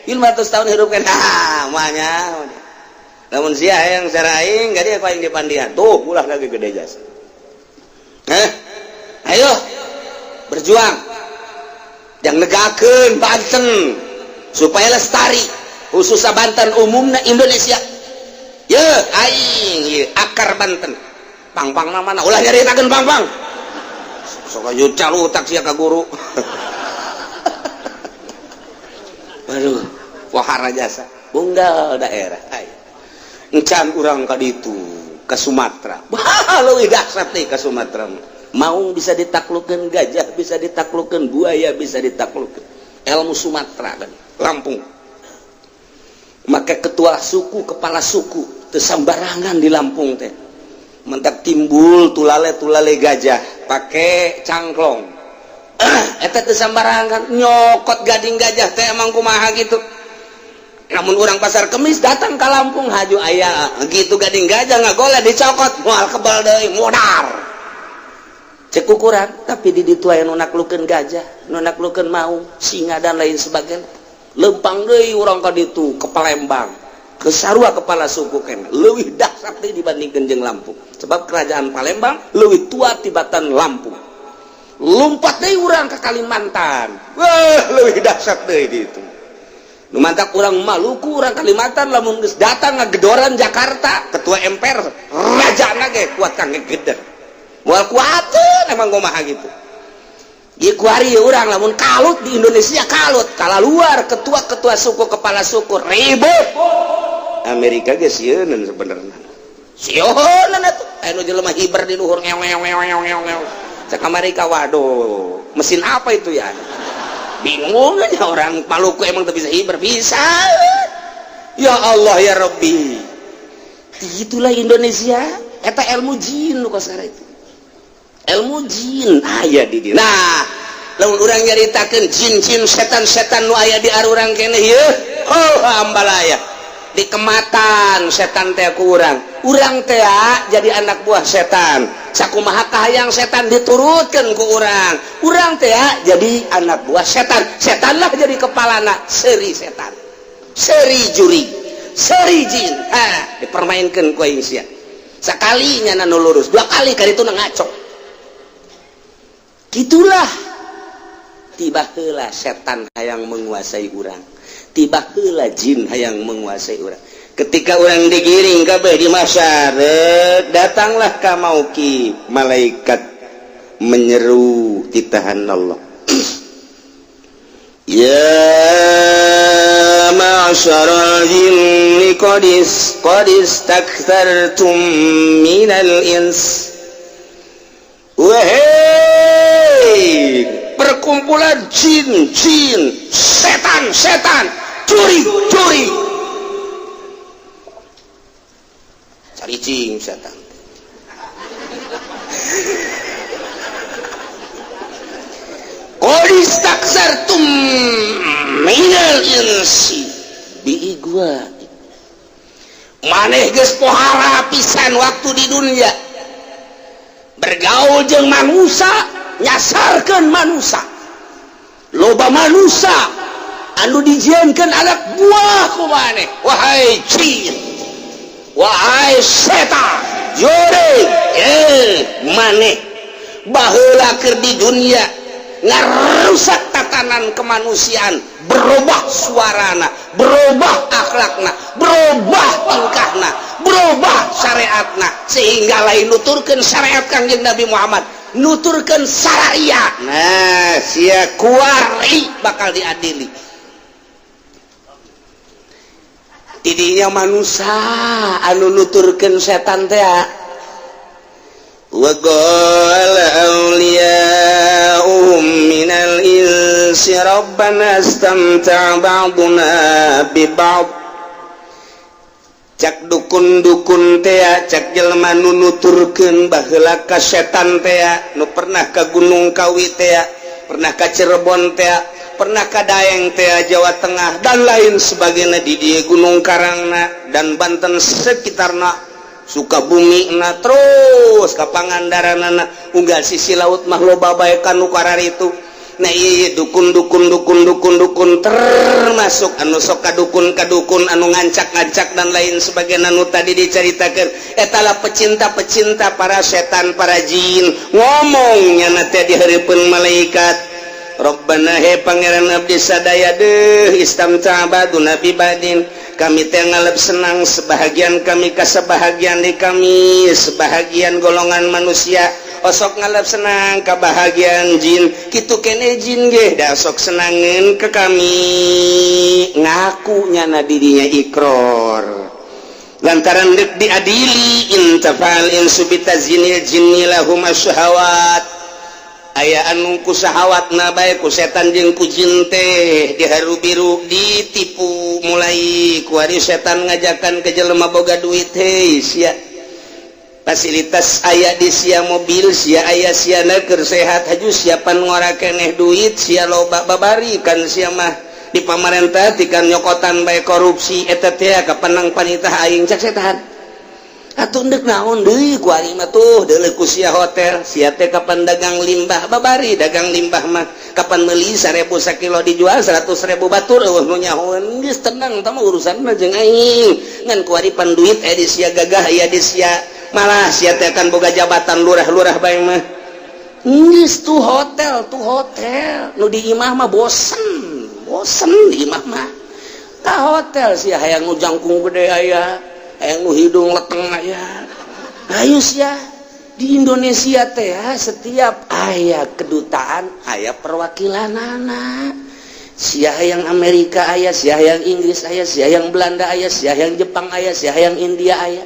500 tahun hidup kan, ah moal nyaho. Lamun sia hayang cara aing gak dia aing dipandian. Tuh ulah lagi gede jasa. Eh, ayo berjuang. Yang negakeun Banten supaya lestari, khususnya Banten, umumnya Indonesia. Ye aing ye akar Banten. Pang-pang mana ulah nyaritakeun pang-pang. Sok aju calutak sia ka guru. Waduh, wahara jasa. Unggal daerah. Ayo. Encan urang ka ditu ke Sumatera. Wah, leuwih dahsyat nih ke Sumatera. Maung bisa ditaklukeun, gajah bisa ditaklukeun, buaya bisa ditaklukeun. Ilmu Sumatera kan, Lampung. Maka ketua suku, kepala suku teu sambarangan di Lampung teh. Mentak timbul tulale-tulale gajah pake cangklong. Eta teu sambarangan nyokot gading gajah teh emang kumaha gitu. Namun orang Pasar Kemis datang ke Lampung haju aya gitu gading gajah ngagoleh dicokot moal kebal deui, modar. Cek ukuran, tapi di ditu aya nu naklukeun gajah, nu naklukeun maung, singa dan lain sebagainya. Lempang deui urang ka ditu ke Palembang. Ke sarua kepala suku kene leuwih dahsyat deui dibandingkeun jeung Lampung. Sebab kerajaan Palembang leuwih tua tibatan Lampung. Lompat deui urang ke Kalimantan. Wah, leuwih dahsyat deui di ditu. Nu mantak urang Maluku, urang Kalimantan lamun geus datang ngagedoran Jakarta, ketua MPR rajana ge kuat kang ngegeder. Moal kuateun emang kumaha gitu. Ieu kuari urang lamun kalut di Indonesia, kalut kala luar ketua-ketua suku, kepala suku ribut. Amerika ge sieun sebenarnya. Sieun atuh anu jelema hiber di luhur ngew ngew ngew ngew ngew. Cek Amerika, waduh, mesin apa itu ya? Bingung aja orang Maluku, emang tuh bisa berbisa. Ya Allah ya Rabbi, itulah Indonesia. Eta ilmu jin nu kosara, itu ilmu jin aya di dieu. Nah, lamun urang nyaritakeun jin-jin, setan-setan nu aya di arurang keneh ieu, oh, ambalaya dikematan setan teh ku urang. Urang teh jadi anak buah setan. Sakumaha kahayang setan diturutkeun ku urang. Urang teh jadi anak buah setan, setanlah jadi kepalana. Seri setan, seri juri, seri jin. Ha, dipermainkan ku aing sia. Sekalinya nu lurus, dua kali kali itu ngaco. Gitulah, tiba heula setan hayang menguasai urang, tiba heula jin hayang menguasai urang. Ketika orang digiring kabeh di mahsyar, datanglah ka mauqif, malaikat menyeru titahan Allah, "Ya ma'syaral jinni qad istakthartum minal ins." Wahai perkumpulan jin-jin, setan-setan, curi-curi, caricing setan. Qad istakthartum minal insi bi igwa. Maneh geus pohara pisan waktu di dunia bergaul jeung manusia, nyasarkeun manusia. Loba manusia anu dijieunkeun anak buah ku maneh. Wahai jin, wahai setan, jurig, eh, maneh baheula keur di dunia ngarusak tatanan kemanusiaan, berubah suarana, berubah akhlakna, berubah tingkahna, berubah syariatna, sehingga lain nuturkeun syariat Kangjeng Nabi Muhammad, nuturkeun syariat. Nah, sia kuari bakal diadili. Tidinya manusia anu nuturkeun setan teh. وقال أولياؤهم من الإنس ربنا استمتع بعضنا ببعض. Cak dukun-dukun tea, cak jelema nu nuturkeun baheula ka setan tea, nu pernah ka Gunung Kawi tea, pernah ka Cirebon tea, pernah ka Daeng tea, Jawa Tengah dan lain sebagainya, di dieu Gunung Karangna dan Banten sekitarna, Sukabumi na, terus ka Pangandaranana, unggal sisi laut mah loba bae kan nu itu. Nah, iya, dukun dukun dukun dukun dukun, termasuk anu sok kadukun kadukun, anu ngancak-ngancak dan lain sebagainya, anu tadi diceritakan, etala pecinta-pecinta para setan, para jin. Ngomongnya nanti di hareupeun malaikat, "Rabbana, he Pangeran abdi sadaya deh, istamta'a ba'duna bi ba'din, kami teh ngalep senang sebahagian kami ka sebahagian di kami." Sebahagian golongan manusia osok ngalep senang kebahagiaan jin. Kitu kene jin ge da sok senangeun ke kami. Ngaku nyana dirinya ikror lantaran dek diadili. Intafal insu bitazinil jinni lahum asyahawat. Aya anu ku syahawat na bae ku setan jeung ku jin teh diharu biru, ditipu. Mulai kuari setan ngajakan ke jelema boga duit, "Hei sia, fasilitas aya di sia, mobil sia aya, sia keur sehat, haju siapan ngora keneh, duit sia loba, babari kan sia mah di pamarentah tikan nyokotan bae korupsi, eta teh kapenang panitah aing," cak setan. "Atuh ndek naon deui ku aing mah? Tuh deuleu ku sia hotel, sia teh kapan dagang limbah, babari dagang limbah mah kapan meuli 1000 sakilo dijual 100.000, batur eueuh nu nyahoeun. Geus tenang tah mah urusan mah jeung aing. Ngan kuari pan duit aya di sia, gagah aya di sia, malah sia teh kan boga jabatan lurah-lurah bae mah. Geus tuh hotel, tuh hotel, nu di imah mah bosen, bosen di imah mah, ka hotel sia. Hayang nu jangkung gede aya, hayang nu hidung leteng aya, ayo sia." Di Indonesia teh setiap aya kedutaan, aya perwakilan anak. Sia yang Amerika aya, sia yang Inggris aya, sia yang Belanda aya, sia yang Jepang aya, sia yang India aya,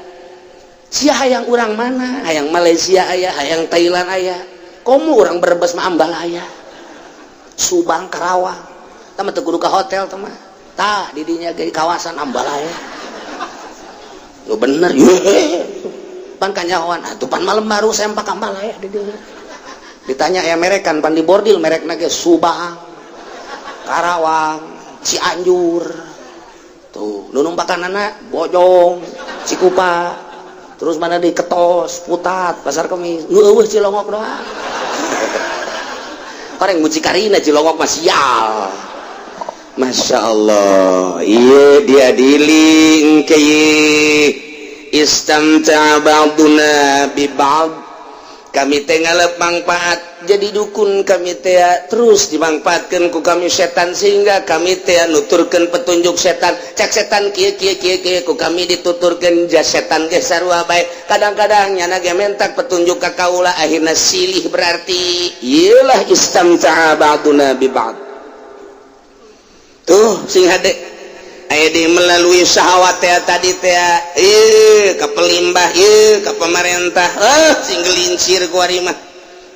sia hayang urang mana, hayang Malaysia aya, hayang Thailand aya. Komo urang Brebes mah Ambalaya, Subang, Karawang. Tah mah teu kudu ka hotel tah mah. Tah di dinya ge kawasan Ambalaya. Lu bener ye. Pan kanyahoan atuh pan malam baru sempak Ambalaya di dinya. Ditanya ya merekan pan di bordil merekna ge Subang, Karawang, Cianjur. Tuh, nu numpakanana Bojong, Cikupa, terus mana di Ketos, Putat, Pasar Kemis. Nu eueuh Cilongok doang. Orang mucikarina Cilongok mah sial. Masya Allah, iya diadili engke istamta ba'duna bi ba'd. Kami teh ngalep manfaat jadi dukun, kami teh terus dimanfaatkan ku kami setan sehingga kami teh nuturkeun petunjuk setan. Cek setan kieu kieu kieu kieu, ku kami dituturkeun. Ja setan ge sarua bae, kadang-kadang nyana ge mentak petunjuk ka kaula, akhirna silih. Berarti ieu lah istamta ba'duna bi ba'd. Tuh sing hade aya di melalui syahwat teh tadi teh, eh ka pelimbah, ieu ka pemerintah, eh sing gelincir ku ari mah.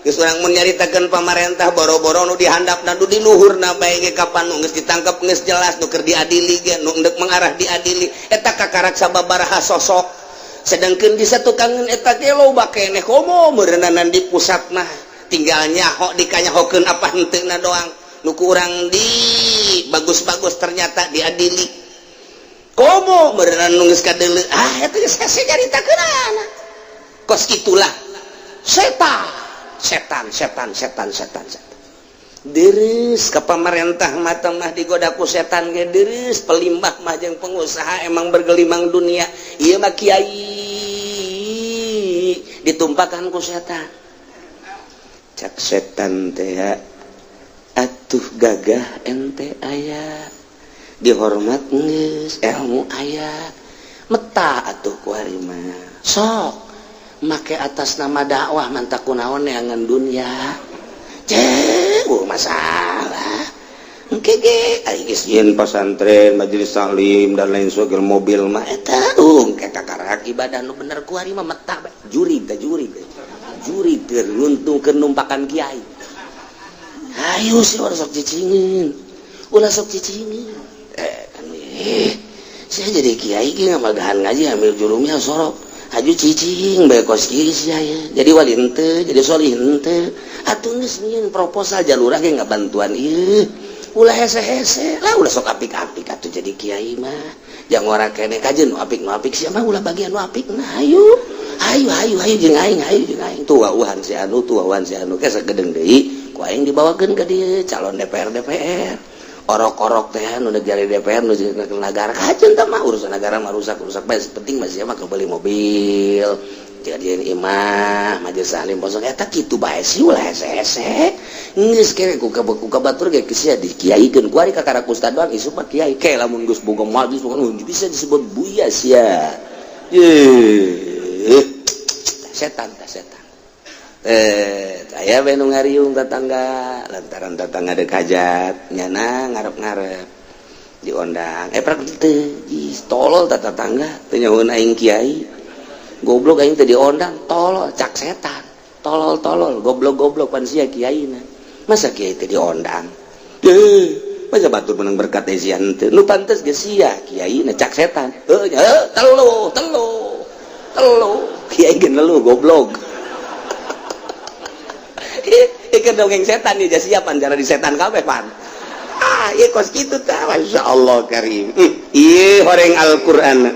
Geus urang mun nyaritakeun pamarentah, boro-boro nu dihandapna, nu di luhurna bae ge kapan nu geus ditangkep geus jelas, nu keur diadili ge, nu endek mengarah diadili eta kakarak sababaraha sosok. Sedangkan di satukangeun eta ge loba keneh. Komo meureunana di pusat mah tinggal nyaho dikanyahokeun apa henteu na doang. Nu ku urang di bagus-bagus ternyata diadili. Komo meureunana nu geus kadeuleu, ah eta geus hese nyaritakeunana. Kos itulah setan, setan, setan, setan, setan, setan. Deres ke pemerintah mata mah digoda ku setan ge deres. Pelimbah mah jeung pengusaha emang bergelimang dunia. Ieu mah kiai ditumpakan ku setan. Cak setan teh, atuh gagah ente, aya dihormat, geus ilmu aya, meta atuh ku ari mah sok make atas nama dakwah, mantak kunaon neangan dunia. Cek masalah engke ge ari geus nyieun pasantren, majelis taklim, dan lain sebagainya, mobil mah eta engke kakarak ibadah nu bener ku ari mah meta bae. Jurig teh, jurig jurig teh nguntungkeun numpakan kiai. Ayo sih, ulah sok cicingin, ulah sok cicingin. Eh kan saya jadi kiai ge ngamagahan ngaji ambil jurumnya sorok haju cicing bae kos kieu sia ya. Jadi wali henteu, jadi solih henteu. Atuh geus nyieun proposal jalurah ge ngabantuan ieu. Ulah hese-hese lah, ulah sok apik-apik atuh jadi kiai mah. Jangan ora keneh kajeun nu apik, nu apik sia mah ulah bagian nu apik. Nah, ayo ayo ayo ayo jeung aing, ayo jeung aing. Tuh wauhan si anu, tuh wauhan si anu ke sagedeng deui ku aing dibawakeun ka dieu calon DPR DPR orok-orok teh nu negara DPR nu negara kajeun tah mah urusan negara mah rusak rusak bae, penting mah sia mah kebeli mobil, jadian imah, majelis taklim posok eta kitu bae sih. Ulah hese-hese geus kere ku ka batur ge sia dikiaikeun ku ari kakara ustad doang isuk mah kiai ke. Lamun geus boga majelis bisa disebut buya sia. Ye setan tah, setan. Eh aya we nu ngariung tetangga lantaran tetangga dek hajat, nyana ngarep-ngarep diondang, eh prak teu. Ih tolol tah tetangga, teu nyahoeun aing kiai, goblok, aing teu diondang, tolol. Cak setan, tolol tolol, goblok goblok, pan sia kiaina, masa kiai teu diondang? Eh masa batur menang berkat teh sia henteu, nu pantes ge sia kiaina, cak setan. Heuh heuh, telu telu telu, kiai ge nelu, goblok. Ieu dongeng setan ieu siapan cara di setan kabeh pan. Ah ieu kos kitu tah. Masya Allah karim. Ieu horeng Al-Qur'an.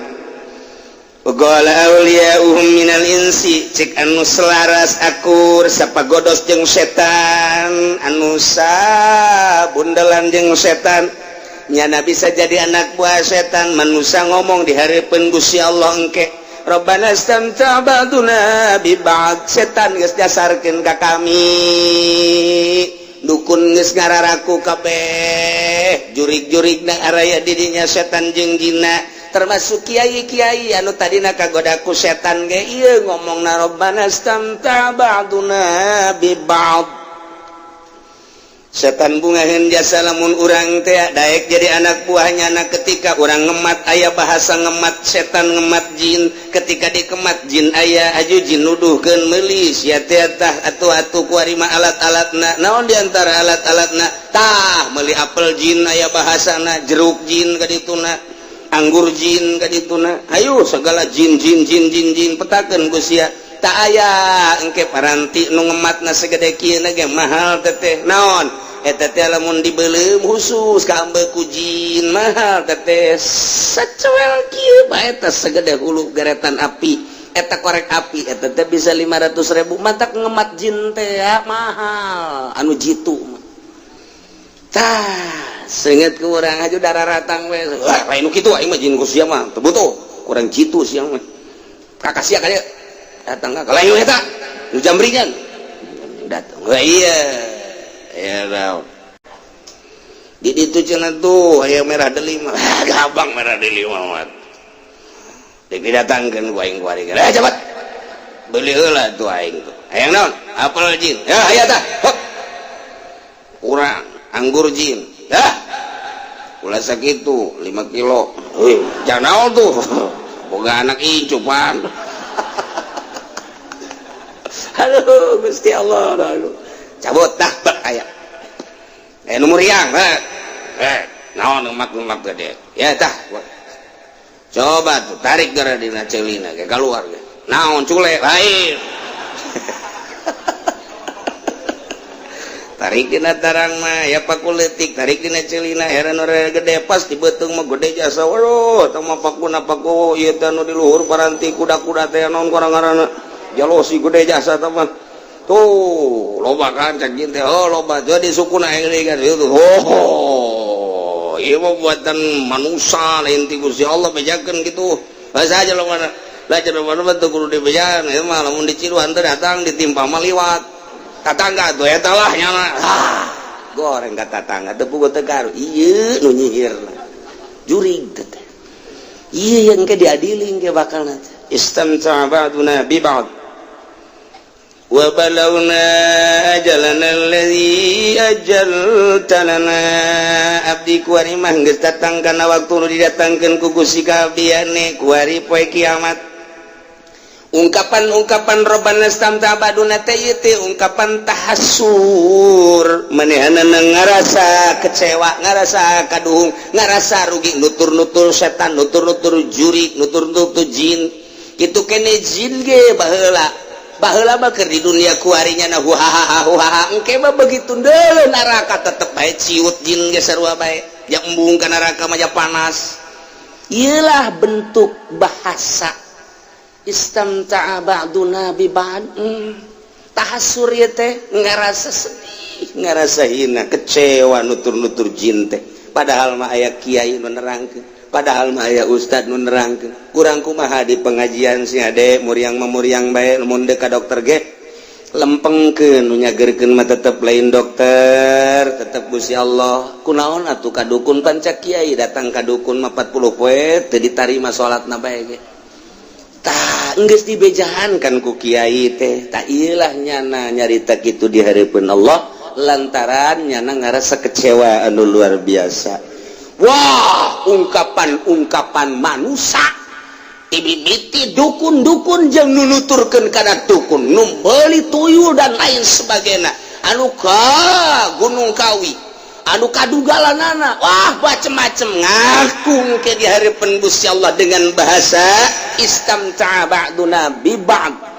Qala awliya'uhum minal insi, cek anu selaras akur sapagodos jeung setan, anu sabundelan jeung setan, nyana bisa jadi anak buah setan manusia, ngomong di hareupeun Gusti Allah engke, Rabbana istamta ba'duna bi ba'd. Setan geus dasarkeun ka kami, dukun geus ngararaku kabeh, jurig-jurigna araya didinya setan jeung jina, termasuk kiai-kiai anu tadina kagoda ku setan ge ieu ngomongna, Rabbana istamta ba'duna bi ba'd. Setan bungahin jasa lamun urang teh daek jadi anak buahnya. Anak ketika urang ngemat, aya bahasa ngemat setan, ngemat jin. Ketika dikemat jin, aya aju jin nuduhkeun meuli sia teh tah atuh atuh kuari mah alat-alatna naon. Diantara alat-alatna tah meuli apel jin, aya bahasana jeruk jin kadituna, anggur jin kadituna, ayo segala jin jin jin jin jin, petakeun ku sia. Tak aya engke paranti nu ngematna segede kieu ge mahal teteh. Naon eta teh? Lamun dibeuleum khusus ka ku jin mahal teteh. Sacuel kieu bae eta segede hulu geretan api eta, korek api eta teh bisa 500.000. Matak ngemat jin teh ya mahal anu jitu mah. Tah, seungeut ku urang aja darah ratang we. Wah, lain nu kitu, aing mah jin ku sia mah teu butuh, kurang jitu sia mah. Kakak sia kaya datang ka lain eta nu jambringan datang. Wah, iya ya, naon di ditu cenah tuh aya merah delima. Ah, gampang, merah delima mah dek didatangkeun ku aing kuari. Eh, cepat beli heula tuh aing tuh. Hayang naon? Apel jin ya aya tah. Hop. Kurang anggur jin ya, ulah sakitu, 5 kilo. Heuh, jangan naon tuh, boga anak incu pan. Aduh, Gusti Allah, aduh. Cabut dah bek aya. Eh, nu muriang, eh. Eh, naon emak-emak gede. Ya tah. Coba tuh tarik gara dina celina ke keluar ge. Naon cule lain. Tarik dina tarang mah ya paku leutik, tarik dina celina heran ora gede, pas di beuteung mah gede jasa. Waduh, tah mah pakuna paku ieu teh nu di luhur paranti kuda-kuda teh naon ngaranna jalosi gede jasa tah mah. Tuh loba kan cak jin teh, oh loba jadi sukuna yang kan itu. Oh, ieu mah buatan manusia, lain ti Gusti Allah. Bejakeun kitu bahasa aja lo mana lah cenah mana teu kudu dibejaan ieu mah. Lamun diciluan teh datang ditimpa mah liwat tatangga tuh eta lah nyana. Ah, goreng ka tatangga teu puguh teu karu. Ieu nu nyihir jurig teh, ieu yang ke diadili ke bakal nanti. Istamta'a ba'duna bi ba'd wa balagna ajalana alladhi ajalta lana. Abdi kuari mah geus datang kana waktu nu didatangkeun ku Gusti ka abdiane kuari poe kiamat. Ungkapan-ungkapan robbana istamta'a ba'duna teh ieu teh ungkapan tahassur, manehanana ngarasa kecewa, ngarasa kaduhung, ngarasa rugi, nutur-nutur setan, nutur-nutur jurig, nutur-nutur jin kitu kene. Jin ge baheula baheula mah keur di dunia kuarinya na huhaha huhaha, engke mah begitu deuleu neraka tetep bae ciut. Jin ge sarua bae, ya embung ka neraka mah ja panas. Ieulah bentuk bahasa istamta'a ba'duna bi ba'd. Tahassur ieu teh ngarasa sedih, ngarasa hina, kecewa, nutur-nutur jin teh. Padahal mah aya kiai nu nerangkeun, padahal mah aya ustad nu nerangkeun. Kurang kumaha di pengajian sih ade muriang mah muriang bae. Mun deuk ka dokter ge lempengkeun, nu nyagerkeun mah tetep lain dokter, tetep Gusti Allah. Kunaon atuh ka dukun? Panca kiai datang ka dukun mah 40 poe teu ditarima salatna bae ge. Tah, geus dibejahan kan ku kiai teh. Tak iyalah nyana nyarita kitu di hareupeun Allah lantaran nyana ngarasa kecewa anu luar biasa. Wah, ungkapan-ungkapan manusia ibibiti dukun-dukun jeung nunuturkeun kana dukun nu meuli tuyul dan lain sebagainya, anu ka Gunung Kawi, anu kadugalanana, wah, macem-macem ngaku ke di hareupeun Gusti Allah dengan bahasa istamta'a ba'duna bi ba'd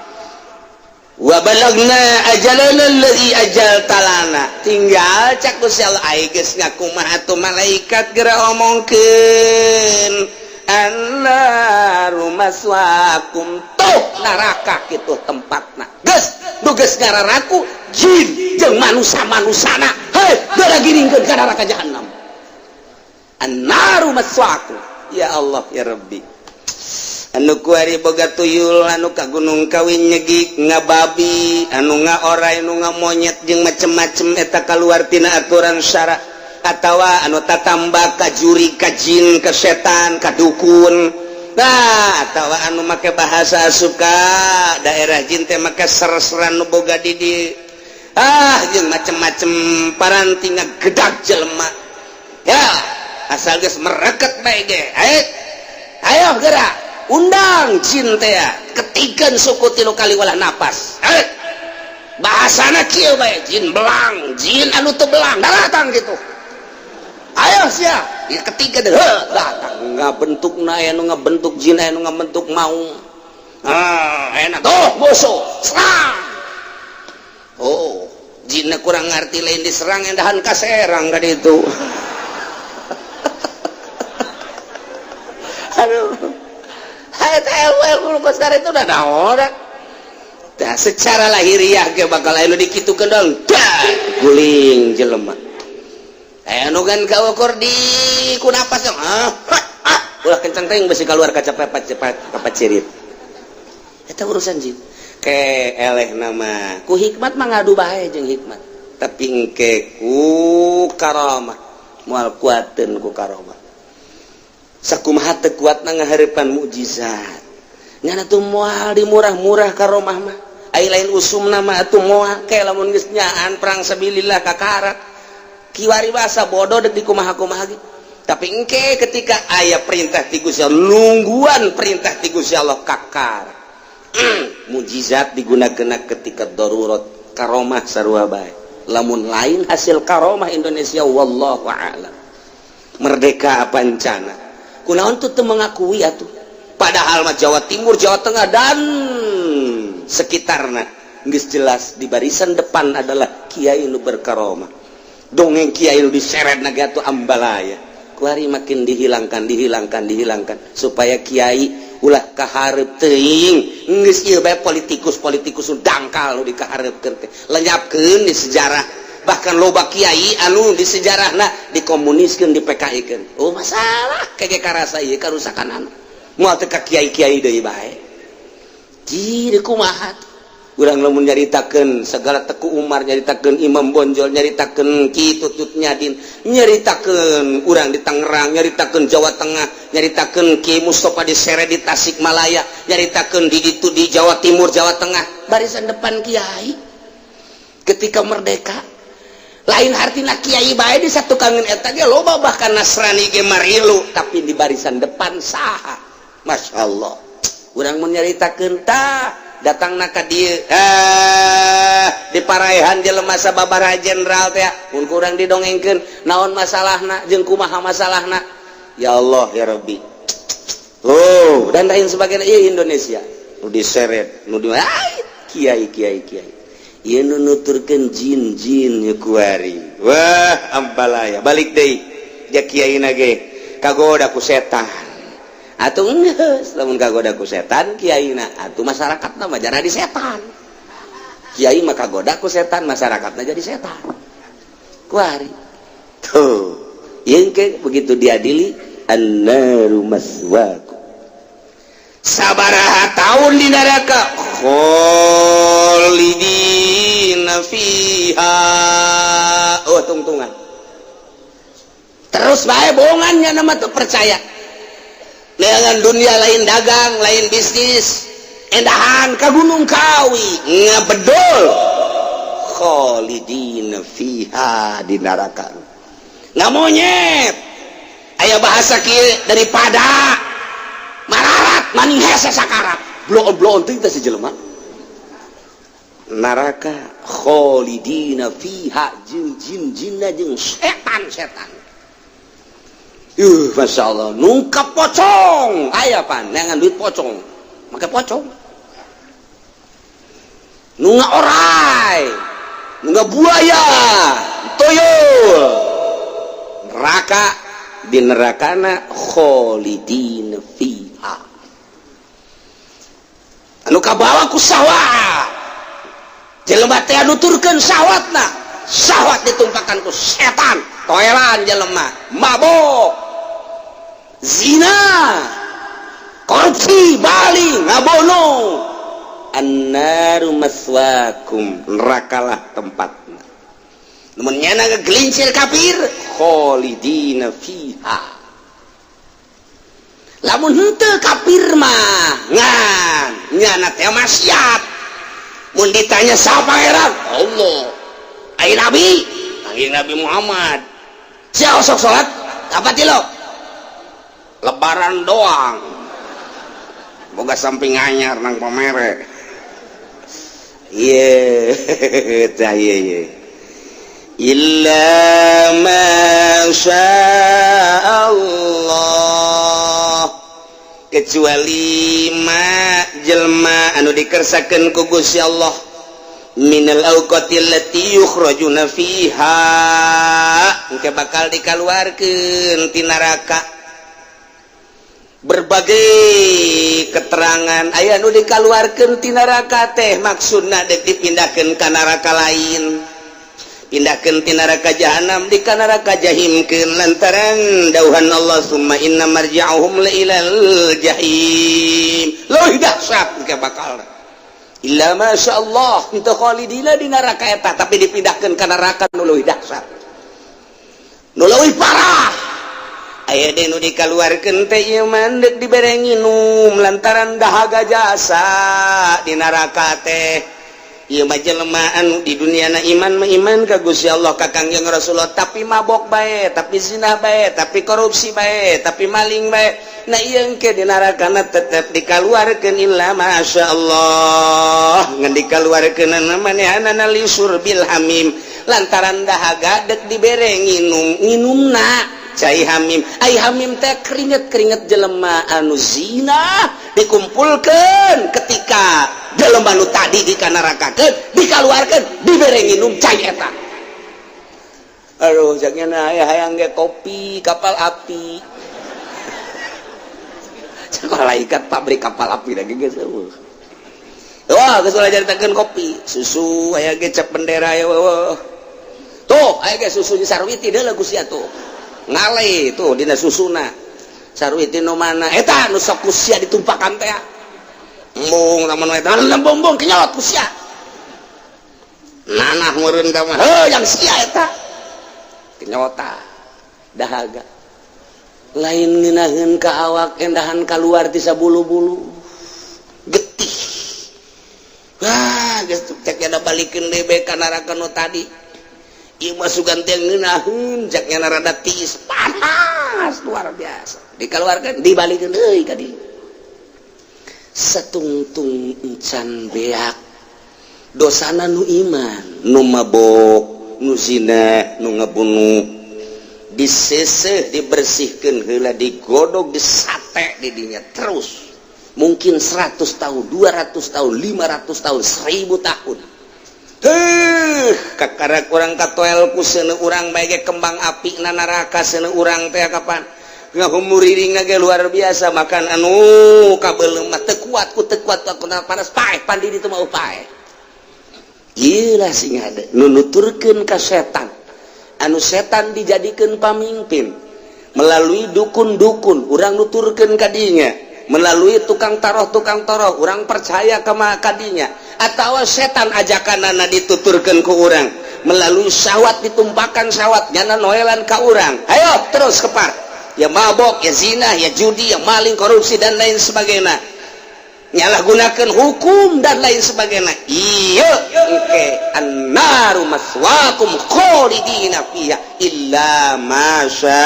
wa balagna ajalana alladhi ajalta lana. Tinggal cak Gusti Allah, ai geus ngaku mah atuh malaikat geura omongkeun, annaru maswakum. Tuh neraka kitu tempatna. Geus nu geus ngararaku jin jeung manusia-manusana, hei, geura giringkeun ka neraka jahanam. Annaru maswakum. Ya Allah, ya Rabbi, anu kuari boga tuyul, anu ka Gunung Kawin nyegik ngababi, anu nga orai, anu nga monyet jeung macem-macem eta kaluar tina aturan syara, atawa anu tatamba ka juri, ka jin, ka setan, ka dukun. Nah, atawa anu make bahasa asup ka daerah jin teh make ser-seran nu boga di di. Ah, jeung macem-macem paranti ngagedag jelema ya, asal geus mereket bae ge. Ayo, ayo gerak, undang jin teh, ketikan suku tilu kali wala napas. Ayo, bahasana kieu bae, jin belang, jin anu teu belang datang gitu. Ayo sia ya, ketiga deh datang, ngabentuk na, aya nu ngabentuk jin, aya nu ngabentuk maung. Ah, enak tuh musuh serang. Oh, jinna kurang ngerti, lain diserang, endahan kaserang kan itu. Aduh, itu udah naon. Nah, secara lahiriah ge bakal aya nu dikitukeun dong, guling jelema. Aya nu kan kaukur di ku napas dong. Ah, ah, ulah kencang teuing, besi keluar kaca cepat cepat kapat cirit. Eta urusan jin. Ke eleh nama ku hikmat mah ngadu bae jeung hikmat. Tapi engke ku karamah moal kuateun ku karomah. Sakumaha teu kuatna ngahareupan mukjizat. Nyana tuh moal di murah-murah karomah mah. Ai lain usum nama atuh moal ke lamun geus nyaan perang sabilillah kakarak. Kiwari basa bodoh dek dikumaha-kumaha ge. Tapi engke ketika aya perintah ti Gusti Allah, nungguan perintah ti Gusti Allah kakar. Mujizat digunakeun ketika darurat, karomah sarua bae. Lamun lain hasil karomah Indonesia, wallahu a'lam. Merdeka pancana. Kunaon tuh teu mengakui atuh? Padahal mah Jawa Timur, Jawa Tengah dan sekitarna geus jelas di barisan depan adalah kiai nu berkaromah. Dongeng kiai nu diseret naga atuh ambalaya. Kuari makin dihilangkan, dihilangkan, dihilangkan supaya kiai ulah kahareup teuing. Geus ieu bae politikus-politikus nu dangkal nu dikahareupkeun teh. Lenyapkeun di sejarah. Bahkan loba kiai anu di sejarahna dikomuniskeun, di PKI-keun. Oh, masalah kege karasa ieu karusakan anu. Moal teu ka kiai-kiai deui bae. Jadi kumaha urang lamun nyaritakeun segala Teku Umar, nyaritakeun Imam Bonjol, nyaritakeun Ki Tutut Nyadin, nyaritakeun urang di Tangerang, nyaritakeun Jawa Tengah, nyaritakeun Ki Mustafa di Sere di Tasikmalaya, nyaritakeun di ditu di Jawa Timur, Jawa Tengah, barisan depan kiai ketika merdeka. Lain artina kiai bae di satu kangen eta ge loba, bahkan Nasrani ge marilu, tapi di barisan depan saha? Masya Allah, urang mun nyaritakeun tah datang ka dieu, di paraehan jelema sababaraha jenderal teh mun kurang didongengkeun naon masalahna jeung kumaha masalahna. Ya Allah ya Rabbi. Oh, dan lain sebagainya. Ieu Indonesia nu diseret nu di kiai kiai kiai ieu nu nuturkeun jin-jin ieu kuari. Wah, ambalaya balik deui ja kiai na ge kagoda ku setan. Atuh geus lamun kagoda ku setan kiaina, atuh masyarakatna mah jadi setan. Kiai mah kagoda ku setan, masyarakatna jadi setan. Kuari tuh ieu ke begitu diadili, annaru maswaku. Sabaraha tahun di neraka? Kholidina fiha. Oh, tungtungan terus bae bohongannya nama tuh percaya dengan dunia lain dagang, lain bisnis, endahan ke Gunung Kawi ngabedol, kholidina fiha di neraka nggak monyet. Aya bahasa kieu, daripada mararat maning hese sakarat, bloon-bloon teh si jelema neraka kholidina fiha jeung jin-jinna jeung setan-setan. Masya Allah, nungkap pocong aya pan neangan duit pocong, make pocong, nu orai, nu buaya, tuyul, neraka, di nerakana kholidin fiha, anu kabawa ku syahwat jelema teh, nuturkeun syahwatna, syahwat ditumpakan ku setan, toelan jelema, mabok, zina, korupsi, bali ngabono. Annaru maswakum, nerakalah tempatna. Namun nyana ngegelincir kafir, kholidina fiha. Lamun henteu kafir mah ngan nyana teh maksiat, mun ditanya saha pangeran? Allah. Ayo Nabi, Kangjeng Nabi Muhammad. Sia osok salat apa ti lo? Lebaran doang. Boga samping anyar nang pamere. Iya, tah iya iya. Illa ma Allah, kecuali ma jelma anu dikersakeun ku Gusti Allah minal awqatil lati yukhrajuna fiha, engke bakal dikaluarkeun ti neraka. Berbagai keterangan aya nu dikaluarkeun ti neraka teh maksudna dek dipindahkeun ka neraka lain, pindahkeun ti neraka jahanam di ka neraka jahimkeun, lantaran dauhan Allah summa inna marji'uhum la ilal jahim. Leuwih dahsyat engke bakal illa masya Allah itu khalidina di neraka eta, tapi dipindahkeun ka neraka nu leuwih dahsyat, nu leuwih parah. Aya deui nu dikaluarkeun teh ieu mah deuk dibere nginum lantaran dahaga jasa di neraka teh. Ieu mah jelema anu di dunia na iman mah iman ka Gusti Allah, ka Kangjeng Rasulullah, tapi mabok bae, tapi zina bae, tapi korupsi bae, tapi maling bae. Nah, ieu engke di nerakana tetep dikaluarkeun illa masya Allah, ngan dikaluarkeun manehanana li syurbil hamim, lantaran dahaga dek dibere nginum, nginumna cai hamim. Ai hamim teh keringet-keringet jelema anu zina dikumpulkan ketika jelema nu tadi dikanarakakeun, dikaluarkeun, dibere nginum cai eta. Aduh, jangan aya hayang ge kopi Kapal Api. Sekolah ikat pabrik Kapal Api lagi geus eueuh. Wah, geus ulah caritakeun kopi, susu aya ge cap bendera ya weuh. Tuh, aya ge susu di Sarwiti deuleu ku sia tuh. Ngale tuh dina susuna. Sarwiti nu mana? Eta nu sok ku sia ditumpakan teh. Embung lamun eta embung kenyot ku sia. Nanah meureun ka mah, heuh yang sia eta. Kenyota dahaga. Lain ngeunaheun ka awak, endahan kaluar ti sabulu-bulu. Getih. Wah, geus cek ada balikeun deui bae ka neraka nu tadi. Ieu mah sugan teh ngeunaheun, cek nya rada tiis, panas luar biasa. Dikeluarkan, dibalikeun deui ka dieu. Satungtung encan beak dosana nu iman, nu mabok, nu zina, nu ngabunuh, diseseh, dibersihkan heula, digodog, disate di dinya terus mungkin 100 tahun, 200 tahun, 500 tahun, 1000 tahun. Heuh, kakara urang katoel ku seuneu urang bae ge kembang api na neraka seuneu urang teh. Kapan ngahumuriring ge luar biasa, makan anu kabeuleum mah teu kuat ku teu kuat ku panas, paeh pandi ditu mah paeh. Gila sing ada nu nuturkeun ka setan, anu setan dijadikan pamimpin melalui dukun-dukun, urang nuturkeun ka dinya melalui tukang taroh, tukang taroh urang percaya ke kadinya, atau setan ajakanana dituturkeun ku urang melalui syahwat, ditumpakan syahwat nyana noelan ka urang, ayo terus kepar ya, mabok ya, zina ya, judi ya, maling, korupsi, dan lain sebagainya, nyalahgunakan hukum dan lain sebagainya. Iya, oke, annaru maswakum khalidina fiha illa masya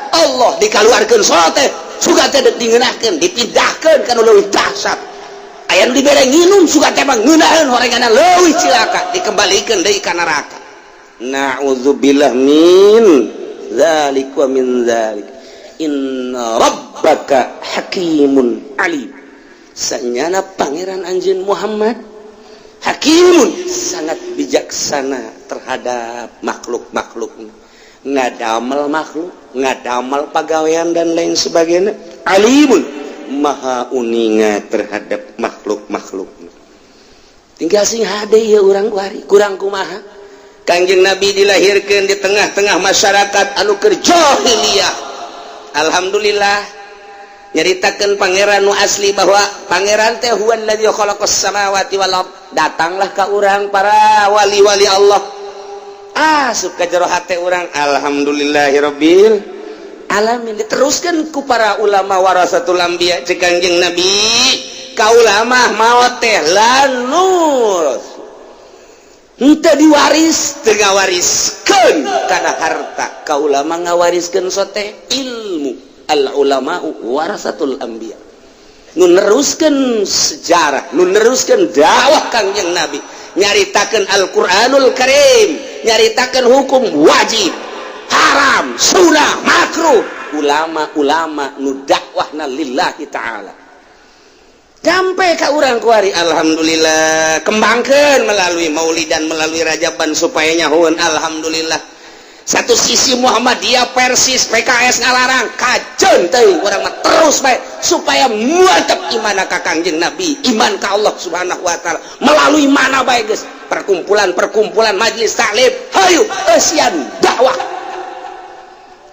Allah. Dikaluarkeun sote suka teh dingeunahkeun, dipindahkeun kana leuwih dahsyat. Aya nu dibere nginum, suka teh mah ngeunaheun horenganna leuwih cilaka, dikembalikeun deui ka neraka. Na'udzubillah min dzalik wa min dzalik. Inna rabbaka hakimun alim. Sanyana Pangeran anjeun Muhammad hakimun, sangat bijaksana terhadap makhluk-makhluk, ngadamel makhluk, ngadamel pagawean, dan lain sebagainya. Alimun, maha uninga terhadap makhluk-makhluk. Tinggal sing hade ya urang kuari kurang kumaha. Kangjeng Nabi dilahirkan di tengah-tengah masyarakat anu keur jahiliyah. Alhamdulillah, nyaritakan Pangeran nu asli bahwa Pangeran teh huwallazi khalaqas samawati wal ard. Datanglah ka urang para wali-wali Allah, asup ka jero hate urang, alhamdulillahirabbil alamin. Diteruskan ku para ulama warasatul anbiya. Cek Kangjeng Nabi, ka ulama maot teh lanur. Henteu diwaris, teu ngawariskeun kana harta. Ka ulama ngawariskeun sote ilmu. Al ulama warasatul anbiya. Nu neruskeun sejarah, nu neruskeun dakwah Kangjeng Nabi, nyaritakeun Al-Qur'anul Karim, nyaritakeun hukum wajib, haram, sunah, makruh. Ulama-ulama nu dakwahna lillahi ta'ala. Sampai ka urang kuari, alhamdulillah, kembangkeun melalui maulidan, melalui rajaban supaya nyahueun, alhamdulillah. Satu sisi Muhammadiyah, Persis, PKS ngalarang, kajeun teuing, urang mah terus bae supaya mantep iman ka Kangjeng Nabi, iman ka Allah Subhanahu wa taala melalui mana bae geus, perkumpulan-perkumpulan majelis taklim, hayu eusian dakwah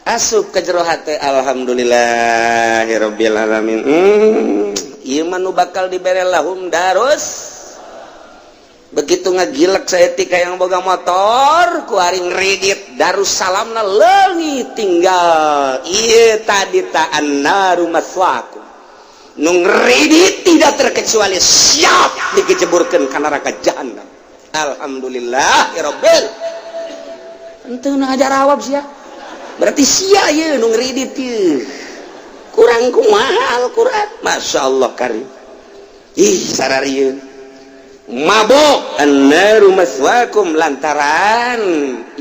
asup ke jero hate. Alhamdulillahirabbil alamin. Ieu mah nu bakal dibere lahum darus. Begitu ngagilek saeutik yang boga motor ku ari ngredit Darussalamna leungit, tinggal ieu tadi ta annaru maswakum. Nu ngredit tidak terkecuali siap dikejeburkeun ka neraka jahanam. Alhamdulillah rabbil. Henteu ngajarawab sia, berarti sia ieu nu ngredit ieu kurang kumaha Al-Qur'an. Masya Allah karim. Ih, sararieun mabok, annaru maswakum, lantaran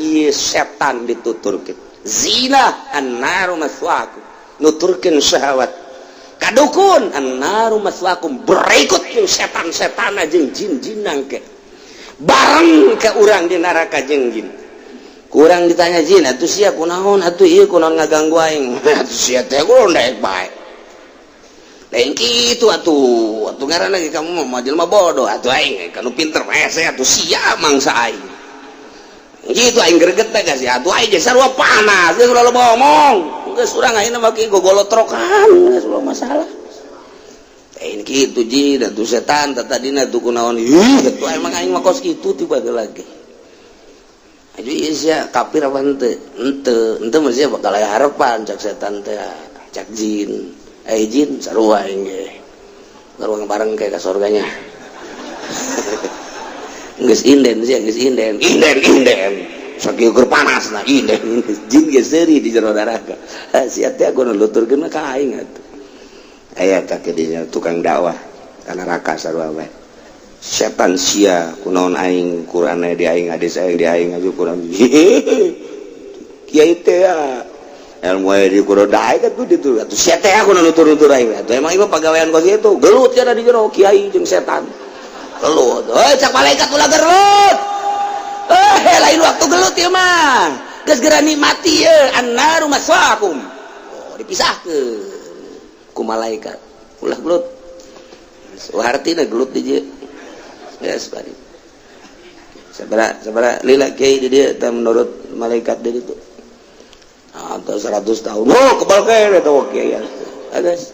ieu setan dituturkeun. Zina, annaru maswakum, nuturkeun syahwat. Kadukun, annaru maswakum, berikut jeung setan-setan jeung jin-jinan ke bareng ke urang di neraka jeung jin. Kurang ditanya jin, atuh sia kunaon atuh ieu, kunaon ngaganggu aing atuh sia teh, kunaon daek bae lain kitu atuh, atuh ngaranna ge kamu mah jelema bodoh, atuh aing kanu pinter hese, atuh sia mangsa aing gitu, aing greget teh geus atuh, aing ge sarua panas geus, ulah loba omong geus, urang ayeuna mah kieu gogolotrokan geus, ulah masalah lain kitu jin atuh setan tadina tuh kunaon. Ih, atuh emang aing mah kos kitu tiba lagi. Aju ieu sia kafir apa henteu? Henteu, henteu mah sia bakal aya harapan, cak setan teh, cak jin. Eh jin, sarua aing ge. Sarua bareng kayak ka surganya. Geus inden sia, geus inden. Inden, inden. Sakieu keur panas nah inden. Jin ge seuri di jero neraka. Sia teh kudu nuturkeun ka aing atuh. Aya ka dinya tukang dakwah ka neraka sarua bae. Setan sia kunaon aing Quran di aing, hadis aing di aing aju kurang kiai teh ya ilmu aya di Quran daek atuh ditu atuh sia teh aku nutur-nutur aing atuh, emang ieu pagawean kos kitu. Gelut cenah di jero kiai jeung setan, gelut. Heuy, cak malaikat, ulah gelut, eh lain waktu gelut ieu mah, geus geura nikmati ye, annaru maswaakum. Oh, dipisahkeun ku malaikat, ulah gelut. Artina gelut di dieu. Yes, bari. Sabara sabara lila kiai di dieu teh menurut malaikat di ditu? Atau 100 tahun. Oh, kebal kene eta kiai. Geus.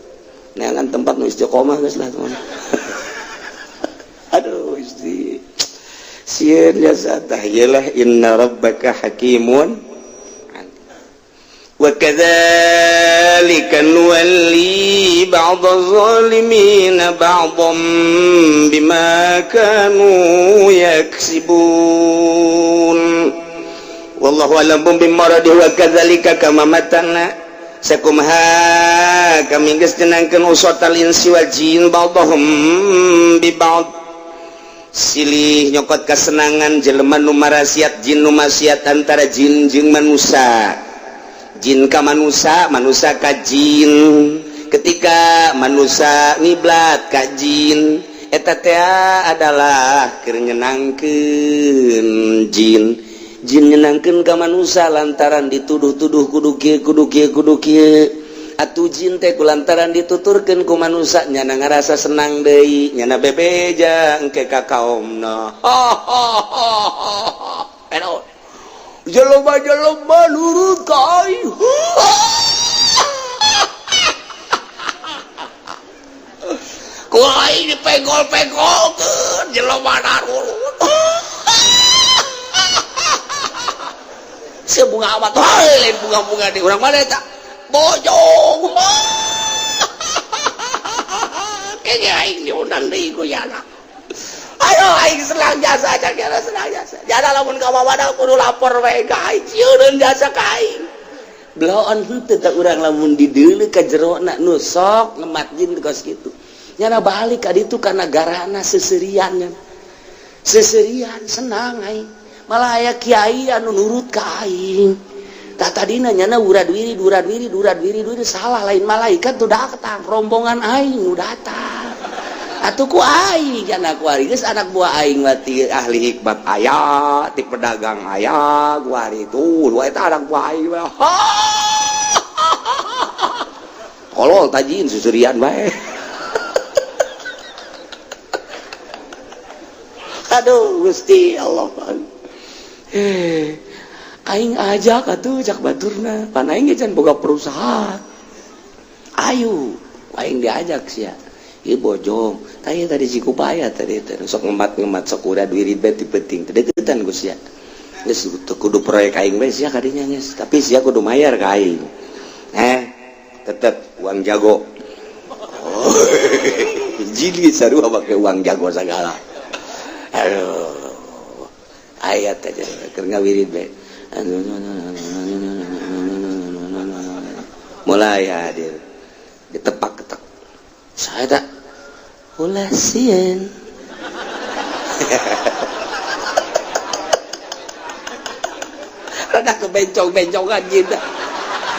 Neangan tempat nu istiqomah geus lah teman. Aduh, isti. Sieun jasa tah ieu inna rabbaka hakimun. وكذلك نولي بعض الظالمين بعضا بما كانوا يكسبون. والله أعلم بمراده. وكذلك كما متعنا sakumaha kami geus nyenangkeun usotal insi wal jin ba'dahum bi ba'd, silih nyokot kesenangan jelema nu marasiat, jin nu maksiat, antara jin jeung manusia, jin ka manusia, manusia ka jin. Ketika manusia ngiblat ka jin, eta teh adalah keur nyenangkeun jin, jin nyenangkeun ka manusia lantaran dituduh-tuduh kudu kieu, kudu kieu, kudu kieu. Atuh jin teh kulantaran dituturkeun ku manusia, nyana ngarasa senang deui, nyana bebeja engke ka kaumna. Eno jelema-jelema nurut ka aing, ku aing dipenggol-penggolkeun, jelema narurut. Sebunga amat lain bunga-bunga di urang mana eta bojong. Kayaknya aing diundang deui ku yana. Ayo aing senang jasa cak senang jasa. Jada lamun ka wadah kudu lapor we ka aing, sieun jasa ka aing. Bloon henteu teh urang lamun dideuleu ka jerona nu sok ngemat jin kos kitu. Nyana balik ka ditu ka nagarana seserian nya. Seserian senang aing. Malah aya kiai anu nurut ka aing. Tah tadina nyana urad wirid urad wirid urad wirid wirid salah lain malaikat tuh datang, rombongan aing nu datang. Atuh ku aing anak kuari geus anak buah aing mah ti ahli hikmat aya, ti pedagang aya, kuari tuh dua eta anak buah aing mah. Tolol tajin susurian bae. Aduh Gusti Allah. Aing ajak atuh cak baturna, pan aing ge can boga perusahaan. Ayo, aing diajak sia. Ieu bojong, tah tadi Cikupaya tadi teh sok ngemat-ngemat sok urad wirid bae ti penting. Teu deukeutan ku sia. Geus teu kudu proyek aing bae sia kadinya geus, tapi sia kudu mayar ka aing. Tetep uang jago. Oh, jili sarua make uang jago sagala. Aduh. Ayat aja keur ngawirid bae. Mulai hadir. Ditepak-ketek. Saya tak ulah sieun. Rada kebencong-bencongan gitu.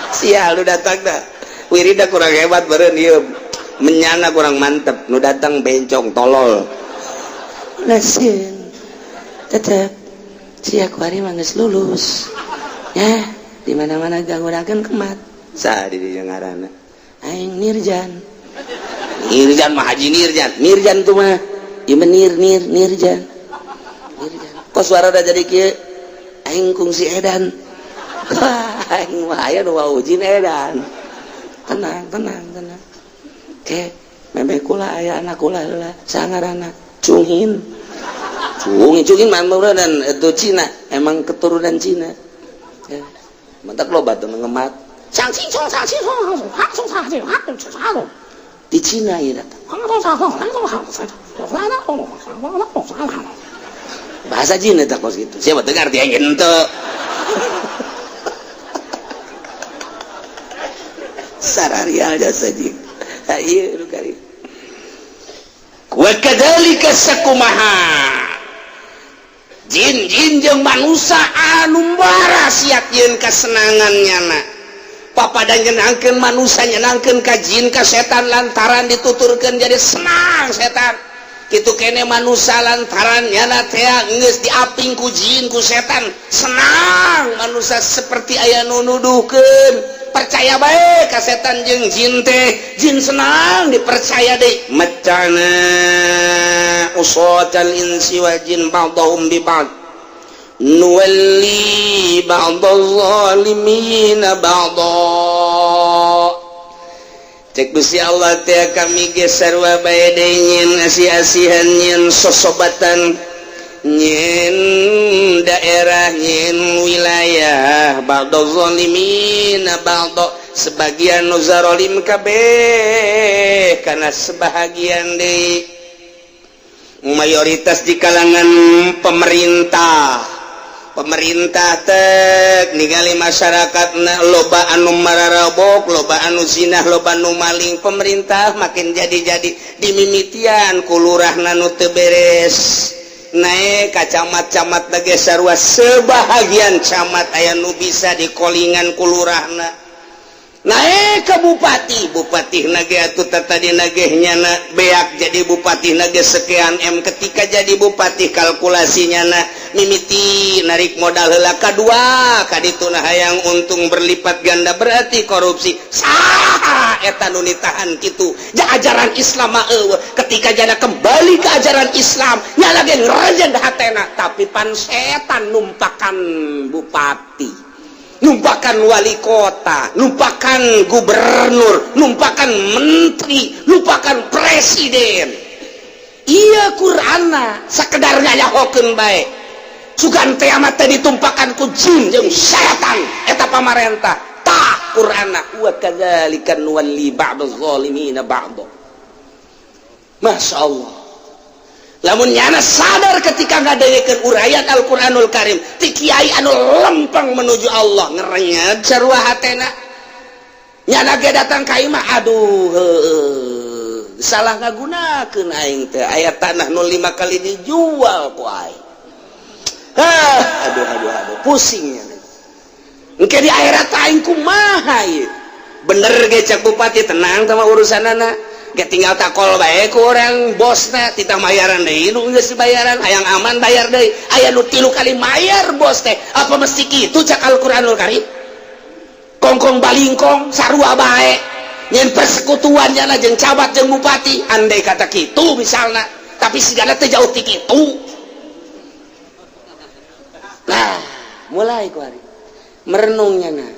Sia lu datang dah. Wirida kurang hebat beureun ieu. Menyana kurang mantep. Nu datang bencong tolol. Ulah sieun. Tetep sia kuari mah geus lulus. Ya, di mana-mana ganggunakeun kemat. Saha di dieu ngaranna? Aing Nirjan. Nirjan mah Haji Nirjan. Nirjan tuh mah ieu mah nir nir Nirjan. Nirjan. Kok suara udah jadi kieu? Aing kungsi edan. Aing mah aya nu wawujin edan. Tenang, tenang, tenang. Ke memeh kula aya anak kula heula, sangarana Cungin. Cungin, Cungin mah dan itu Cina, emang keturunan Cina. Ya. Mantak loba tuh ngemat. 想清楚，想清楚，想清楚， Di Cina ya datang. Bahasa Cina tak kos gitu. Siapa dengar dia ente. Sararial jasa jin. Ieu nu kari. Wa kadzalika sakumaha. Jin-jin jeung manusia anu bara siap yeun kasenangan nyana. Papada nyenangkeun manusia nyenangkeun ka jin ka setan lantaran dituturkeun jadi senang setan. Kitu kene manusia lantaran nyana teh geus diaping ku jin ku setan senang manusia seperti aya nu nuduhkeun. Percaya bae ka setan jeung jin teh, jin senang dipercaya deui. Macana usatal insi wal jin ba'dhum bi ba'd. Nuwalli ba'dhal zalimina ba'dha. Cek Gusti Allah teh kami ge sarua bae deui nyin asih-asihan nyin sosobatan nyin daerah nyin wilayah ba'dhal zalimina ba'dha, sebagian nu zalim kabeh kana sebahagian deui. Mayoritas di kalangan pemerintah. Pemerintah tek ningali masyarakat loba anu mararabok, loba anu zinah, loba anu maling. Pemerintah makin jadi-jadi dimimitian ku lurahna nu teu beres. Naik ka camat-camat lagi sarua sebahagian camat aya nu bisa dikolingan ku lurahna. Naik ke bupati, bupati nage atuh tadi nageh nyana beak jadi bupati nage sekian M. Ketika jadi bupati kalkulasinya na mimiti narik modal heula kadua kaditu nah hayang untung berlipat ganda berarti korupsi. Saha eta nu ditahan kitu? Ja ajaran Islam mah eueuh. Ketika jana kembali ke ajaran Islam nya lagi ngerejen hatena, tapi pan setan numpakan bupati, numpakan wali kota, numpakan gubernur, numpakan menteri, numpakan presiden. Iya Qur'ana sakedar ngayahokeun bae. Sugan teh amat teh ditumpakan ku jin jeung setan eta pamarentah. Tah Qur'ana wa kadzalika nuwalli ba'daz zalimina ba'd. Masya Allah. Lamun nyana sadar ketika ngadengekeun uraian Al-Qur'anul Karim ti kiai anu lempeng menuju Allah, ngerenyet sarua hatena. Nyana ge datang ka imah, aduh heueuh, salah ngagunakeun aing teh, aya tanah nu 5 kali dijual ku aing. Ah, aduh aduh aduh, pusing nya. Engke di akhirat aing kumaha ieu? Bener ge cek bupati, tenang sama urusanana ge, tinggal takol bae ku orang bosna, titah mayaran deui nu geus bayaran, hayang aman bayar deui. Aya nu 3 kali mayar bos teh. Apa mesti kitu cak Al-Qur'anul Karim? Kongkong balingkong sarua bae nyen persekutuan nyana jeung camat jeung bupati, andai kata kitu misalna, tapi sigana teh jauh ti kitu. Nah, mulai ku hari merenungnya. Nah,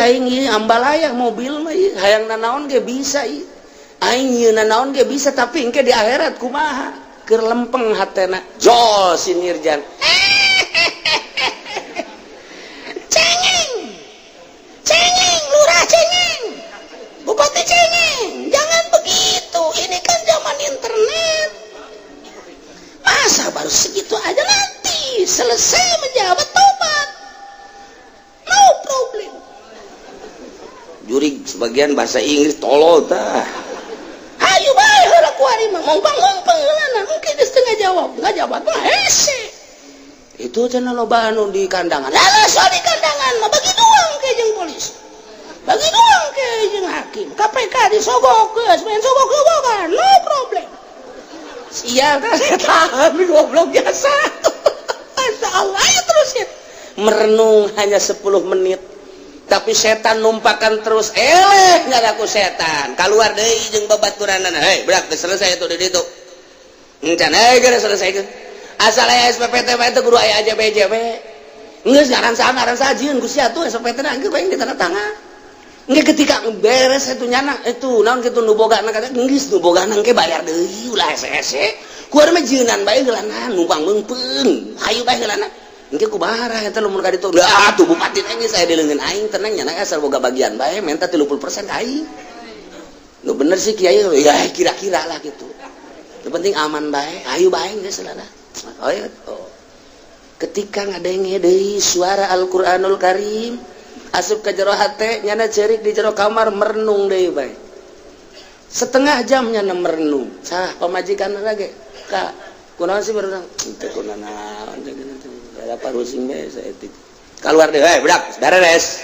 aing ieu ambalaya mobil mah ieu, hayang nanaon ge bisa ieu, aing ieu nanaon ge bisa, tapi engke di akhirat kumaha? Keur lempeng hatena jol si Nirjan. Cengeng cengeng, lurah cengeng, bupati cengeng, jangan begitu, ini kan zaman internet, masa baru segitu aja, nanti selesai menjabat tobat, no problem. Jurig sebagian bahasa Inggris tolol tah. Ayo bae heula kuari mah ngompang-ngompang heulana, mungkin geus teu ngajawab, ngajawab mah hese. Itu cenah loba anu di kandangan. Lah, soal di kandangan mah bagi dua ke jeung polisi, bagi dua ke jeung hakim, KPK disogok, geus main sogok-sogokan, no problem. Sial tah, setan goblok biasa. Masya Allah, ayo terus ya. Merenung hanya 10 menit, tapi setan numpakan terus, eleh nggak aku setan keluar deui jeung babaturanana. Hei budak, geus selesai itu di ditu encan, hei geus selesai asal aya SPPT mah itu kudu aya AJB. Geus ngaran saha ngaran saha, jieun ku sia tuh SPPT na, engke bae ditanda tangan. Engke ketika beres itu nyana itu naon kitu nu boga na, kata geus nu boga na engke bayar deui, ulah hese-hese. Ku urang mah jieunan bae heulana, numpang meungpeung, hayu bae heulana. Engke kumaha eta lamun ka ditu? Lah tuh bupati teh geus aya di leungeun aing, tenang nyana asal boga bagian bae, minta 30% ka aing. Nu bener sih kiai ya, kira-kira lah gitu. Yang penting aman bae, ayo bae geus lah. Oh, ya. Oh. Ketika ngadenge deui suara Al-Qur'anul Karim asup ka jero hate nyana, cerik di jero kamar merenung deui bae. Setengah jam nyana merenung. Sah pamajikan lagi. Kak, kunaon sih merenung? Teu kunaon ada parusing bae saeutik. Keluar deh, hei budak, beres.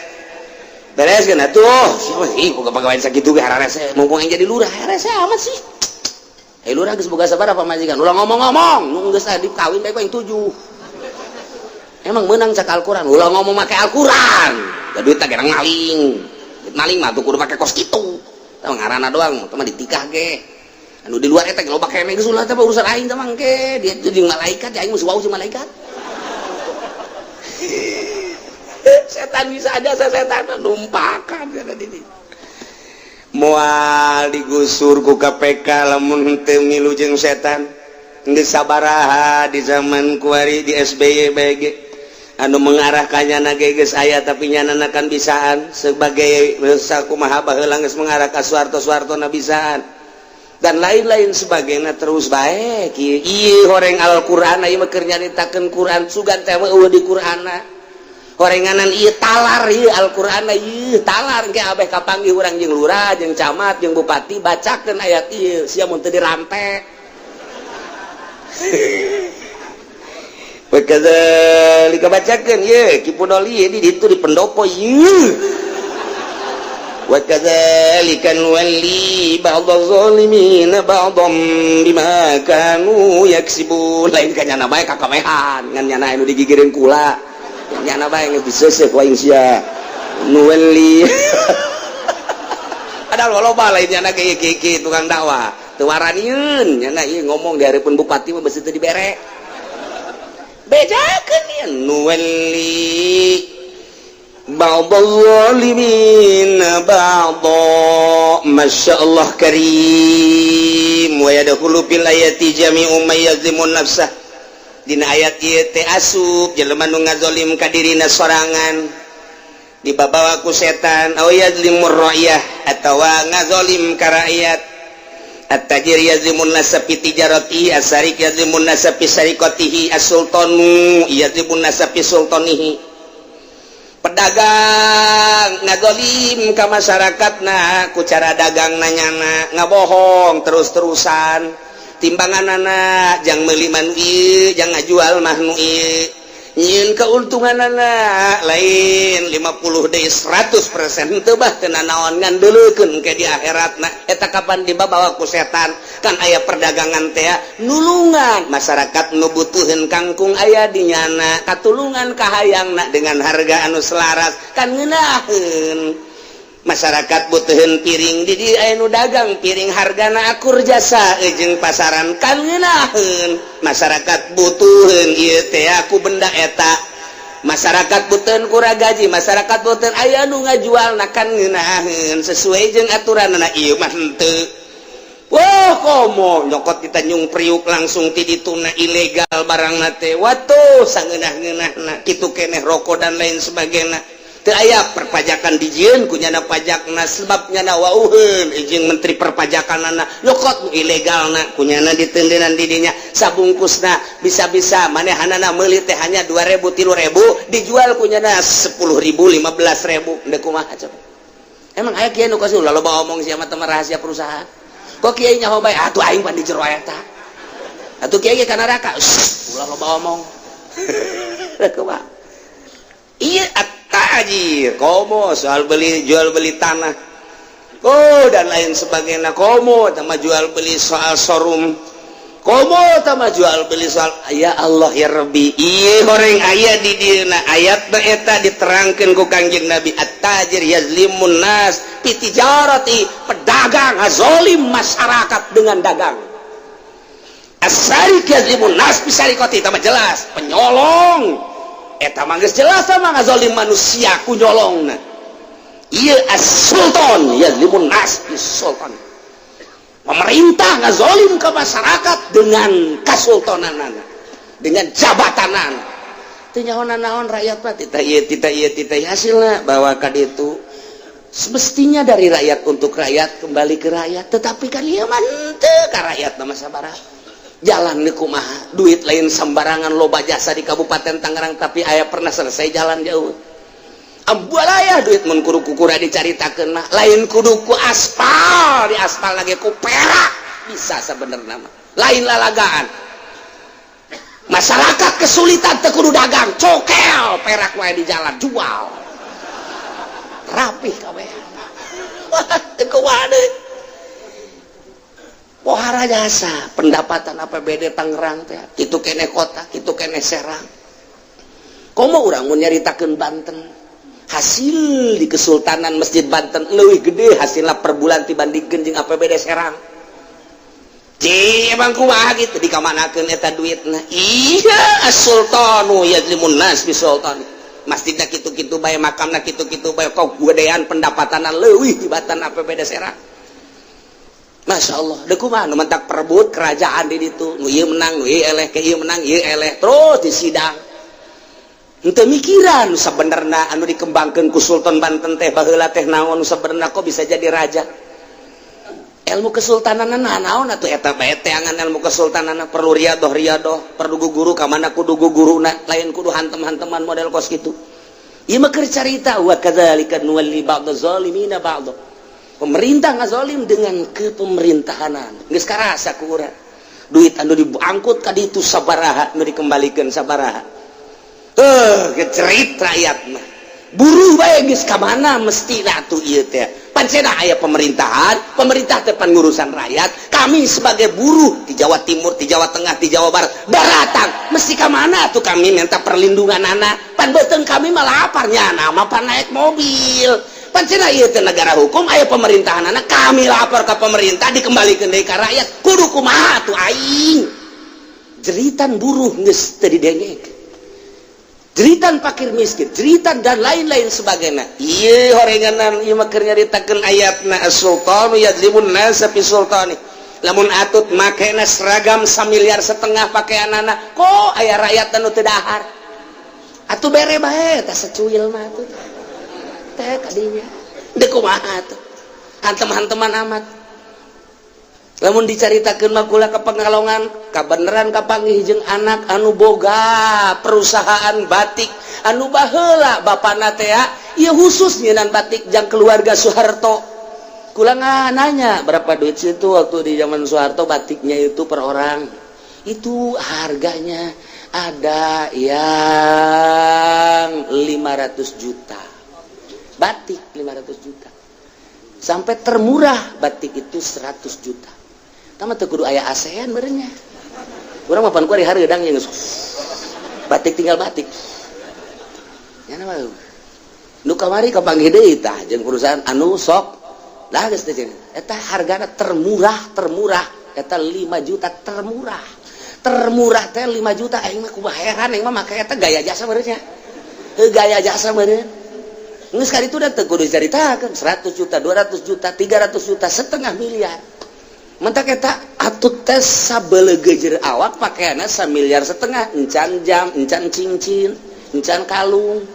Beres kan atuh. Siapa sih boga pagawean sakitu ge hararese, mumpung aing jadi lurah, hararese amat sih. Hei lurah, geus boga sabaraha pamajikan? Ulah ngomong-ngomong, nu geus adi kawin bae ku aing 7. Emang menang cak Al-Qur'an, ulah ngomong make Al-Qur'an. Da duit teh gerang maling. Duit maling mah tuh kudu make kos kitu. Tah ngaranna doang, teh mah ditikah ge. Anu di luar eta ge loba keneh, geus ulah teh urusan aing teh mangke. Dia jeung malaikat, aing mah wau jeung malaikat. Setan bisa aja, setan numpakan kata dini. Moal digusur ku KPK lamun henteu milu jeung setan. Geus sabaraha di zaman kuari di SBY BG anu mengarahkannya na ge geus aya, tapi nyana kan bisaan sebagai sakumaha baheula geus mengarah ka Soeharto, Soeharto na bisaan dan lain-lain sebagainya, terus bae kieu. Ieu horeng Al-Qur'an, ieu mah keur nyaritakeun Quran, sugan teh mah eueuh di Qur'anna. Horenganan ieu talar, ieu Al-Qur'an ieu talar. Engke abeh kapanggih urang jeung lurah jeung camat jeung bupati, bacakeun ayat ieu sia mun teu dirante. Wakadzalika, bacakeun ieu Ki Pudoli di ditu di pendopo ieu. Wakadzalika nuwalli ba'dadh dhalimin ba'dham bima kanu yaksibun. Lain ka nyana bae kakamehan ngan nyana anu digigireun kula, nyana bae geus diseuseuh ku aing sia. Nuwalli padahal loba lain nyana ge kieu tukang dakwah teu waranieun nyana ieu ngomong di hareupeun bupati mah beusi teu dibere. Bejakeun ieu nuwalli ba'dadh dhalimin ba'dha. Masya Allah karim. Wa yadkhulu fil ayati jami'u may yazlimun nafsah. Dina ayat ieu teh asup jelema nu ngazolim ka dirina sorangan dibabawa ku setan, aw yazlimur ra'yah, atawa ngazolim ka rakyat. At-tajir yazlimun nasa fi tijaratihi, as-sarik yazlimun nasa fi sariqatihi, as-sultanu yazlimun nasa fi sultanihi. Pedagang ngazolim ka masyarakatna ku cara dagang, nanyana ngabohong terus-terusan, timbangan anak jang meuli mah nu ieu, jang ngajual mah nu ieu, nyieun keuntungan anak lain 50 deui 100% teu bah teu nanaon, ngan deuleukeun ke di akhiratna. Eta kapan dibawa ku setan? Kan aya perdagangan teh nulungan masyarakat nu butuheun kangkung, aya di nyana katulungan kahayangna dengan harga anu selaras, kan ngeunaheun. Masyarakat butuhin piring, di dieu aya nu dagang piring hargana akur jasa jeung pasaran, kan ngeunaheun. Masyarakat butuhin ieu teh aku benda eta, masyarakat butuhin kura gaji, masyarakat butuhin, aya nu ngajual, kan ngeunaheun sesuai jeung aturan. Na ieu mah henteu. Wah, komo nyokot di Tanjung Priuk langsung ti dituna, ilegal barang teh. Watuh, sangeunah-ngeunahna kitu keneh rokok dan lain sebagainya. Teu aya perpajakan, dijieun ku nyana pajakna, sebab nyana wauheun izin menteri perpajakanana, nyokot nu ilegalna ku nyana ditendenan di dinya sabungkusna. Bisa-bisa manehanana meuli teh hanya 2000, 3000, dijual ku nyana 10.000, 15.000. Ndek kumaha coba? Emang aya kieu nu kasih loba omong sia mah, rahasia perusahaan. Kok kiai nyaho bae atuh, aing pan di jero eta atuh, kiai ka neraka. Ulah loba omong. Kumaha iya at-tajir? Komo soal beli jual beli tanah, oh, dan lain sebagainya. Komo sama jual beli soal showroom, komo sama jual beli soal, ya Allah ya Rabbi. Iya, horeng aya di dieuna ayat eta diterangkeun ku Kangjeng Nabi, at-tajir yazlimun nas fi tijarati, pedagang ngazolim masyarakat dengan dagang. As-sarik yazlimun nas fi sariqati, tambah jelas. Penyolong eta mah geus jelas sama ngazolim manusia ku nyolongna. Ieu as-sultan yazlimun nas fi sultan, pemerintah ngazolim ke masyarakat dengan kasultanan, dengan jabatanan. Teu nyaho naon rakyat mah, tita ieu, tita ieu, tita ieu. Hasilna bahwa ka ditu semestinya dari rakyat untuk rakyat, kembali ke rakyat, tetapi kan ieu mah henteu ka rakyat. Nama sabaraha jalan nih, kumaha duit lain sembarangan, loba jasa di Kabupaten Tangerang, tapi aya pernah selesai jalan jauh ambualaya duit mun kudu kukura dicaritakeun mah, lain kudu ku aspal, di aspal lagi ku perak bisa sebenarnya mah, lain lalagaan. Masyarakat kesulitan teu kudu dagang, cokel perak wae di jalan, jual rapih kabeh. Wah, teu kumaha deui? Pohara jasa pendapatan APBD Tangerang teh kitu keneh kota, kitu keneh Serang. Komo urang mun nyaritakeun Banten, hasil di Kesultanan Masjid Banten lebih gede hasilnya per bulan dibandingkan jeung APBD Serang. Cih, emang kumaha gitu dikamanakeun eta duitna? Iya, as-sultanu yazlimun nas bi sultan. Masjidna kitu-kitu bae, makamna kitu-kitu bae, kok gedean pendapatanna leuwih tibatan APBD Serang. Masya Allah, deh kumaha nu mentak perebut kerajaan di ditu, nu ieu menang, nu ieu eleh, ke ieu menang, ieu eleh, terus di sidang. Henteu mikiran nu sabenerna anu dikembangkeun ku Sultan Banten teh baheula teh naon nu sabenerna, kok bisa jadi raja? Ilmu kesultanan naon atuh eta bae teangan ilmu kesultanan, perlu riadoh riadoh, perlu guru ka mana kudu guruna, lain kudu hantem-hanteman model kos kitu. Ieu mah keur carita, wa kadzalika nuwalli ba'dha zalimina ba'dha. Pemerintah ngazolim dengan kepemerintahanan, geus karasa ku urang. Duit anu diangkut ka ditu sabaraha, nu dikembalikeun sabaraha? Gecerit rakyat mah. Buruh bae geus ka mana mesti atuh ieu teh? Pancena aya pemerintahan, pemerintah teh pengurusan rakyat. Kami sebagai buruh di Jawa Timur, di Jawa Tengah, di Jawa Barat daratang, mesti ka mana tuh kami minta perlindungan anak? Pan beuteung kami malah laparnya, nama pan naik mobil. Pancena ieu teh negara hukum, aya pemerintahan anak, kami lapor ke pemerintah, dikembalikan deui ka rakyat, kudu kumaha tuh aing? Jeritan buruh geus teu didengek, jeritan fakir miskin, jeritan dan lain-lain sebagainya. Iya, horenganan ieu mah keur nyaritakeun ayatna, as-sultanu yadzlimun nasa fi sultani. Lamun atut makena seragam 1,5 miliar pakaianana, kok aya rakyat anu teu dahar? Atuh bere bae tah secuil mah atuh teh kadinya. Deuk kumaha atuh? Hantem-hanteman amat. Lamun dicaritakeun mah kula ke Pekalongan, kabeneran kapanggih jeung anak anu boga perusahaan batik, anu baheula bapana teh ieu khusus nyieunan batik jang keluarga Soeharto. Kula nanya, berapa duit sih itu waktu di zaman Soeharto batiknya itu per orang? Itu harganya ada yang 500 juta. Batik 500 juta. Sampai termurah batik itu 100 juta. Tama teu kudu aya ASEAN berenya. Urang mah pan kuari hareudang yang batik tinggal batik. Ya nama nu kamari kapanggih deui tah jeung perusahaan anu sok lah geus teh, eta hargana termurah termurah eta 5 juta, termurah termurah teh 5 juta. Aing mah kumaha heran, aing mah make eta gaya jasa meureun nya. Heuh, gaya jasa meureun. Geus kali itu udah teu kudu dicaritakeun 100 juta, 200 juta, 300 juta, setengah miliar. Mentak eta atut teh sabelegejer awak pakaianna 1,5 miliar, encan jam, encan cincin, encan kalung.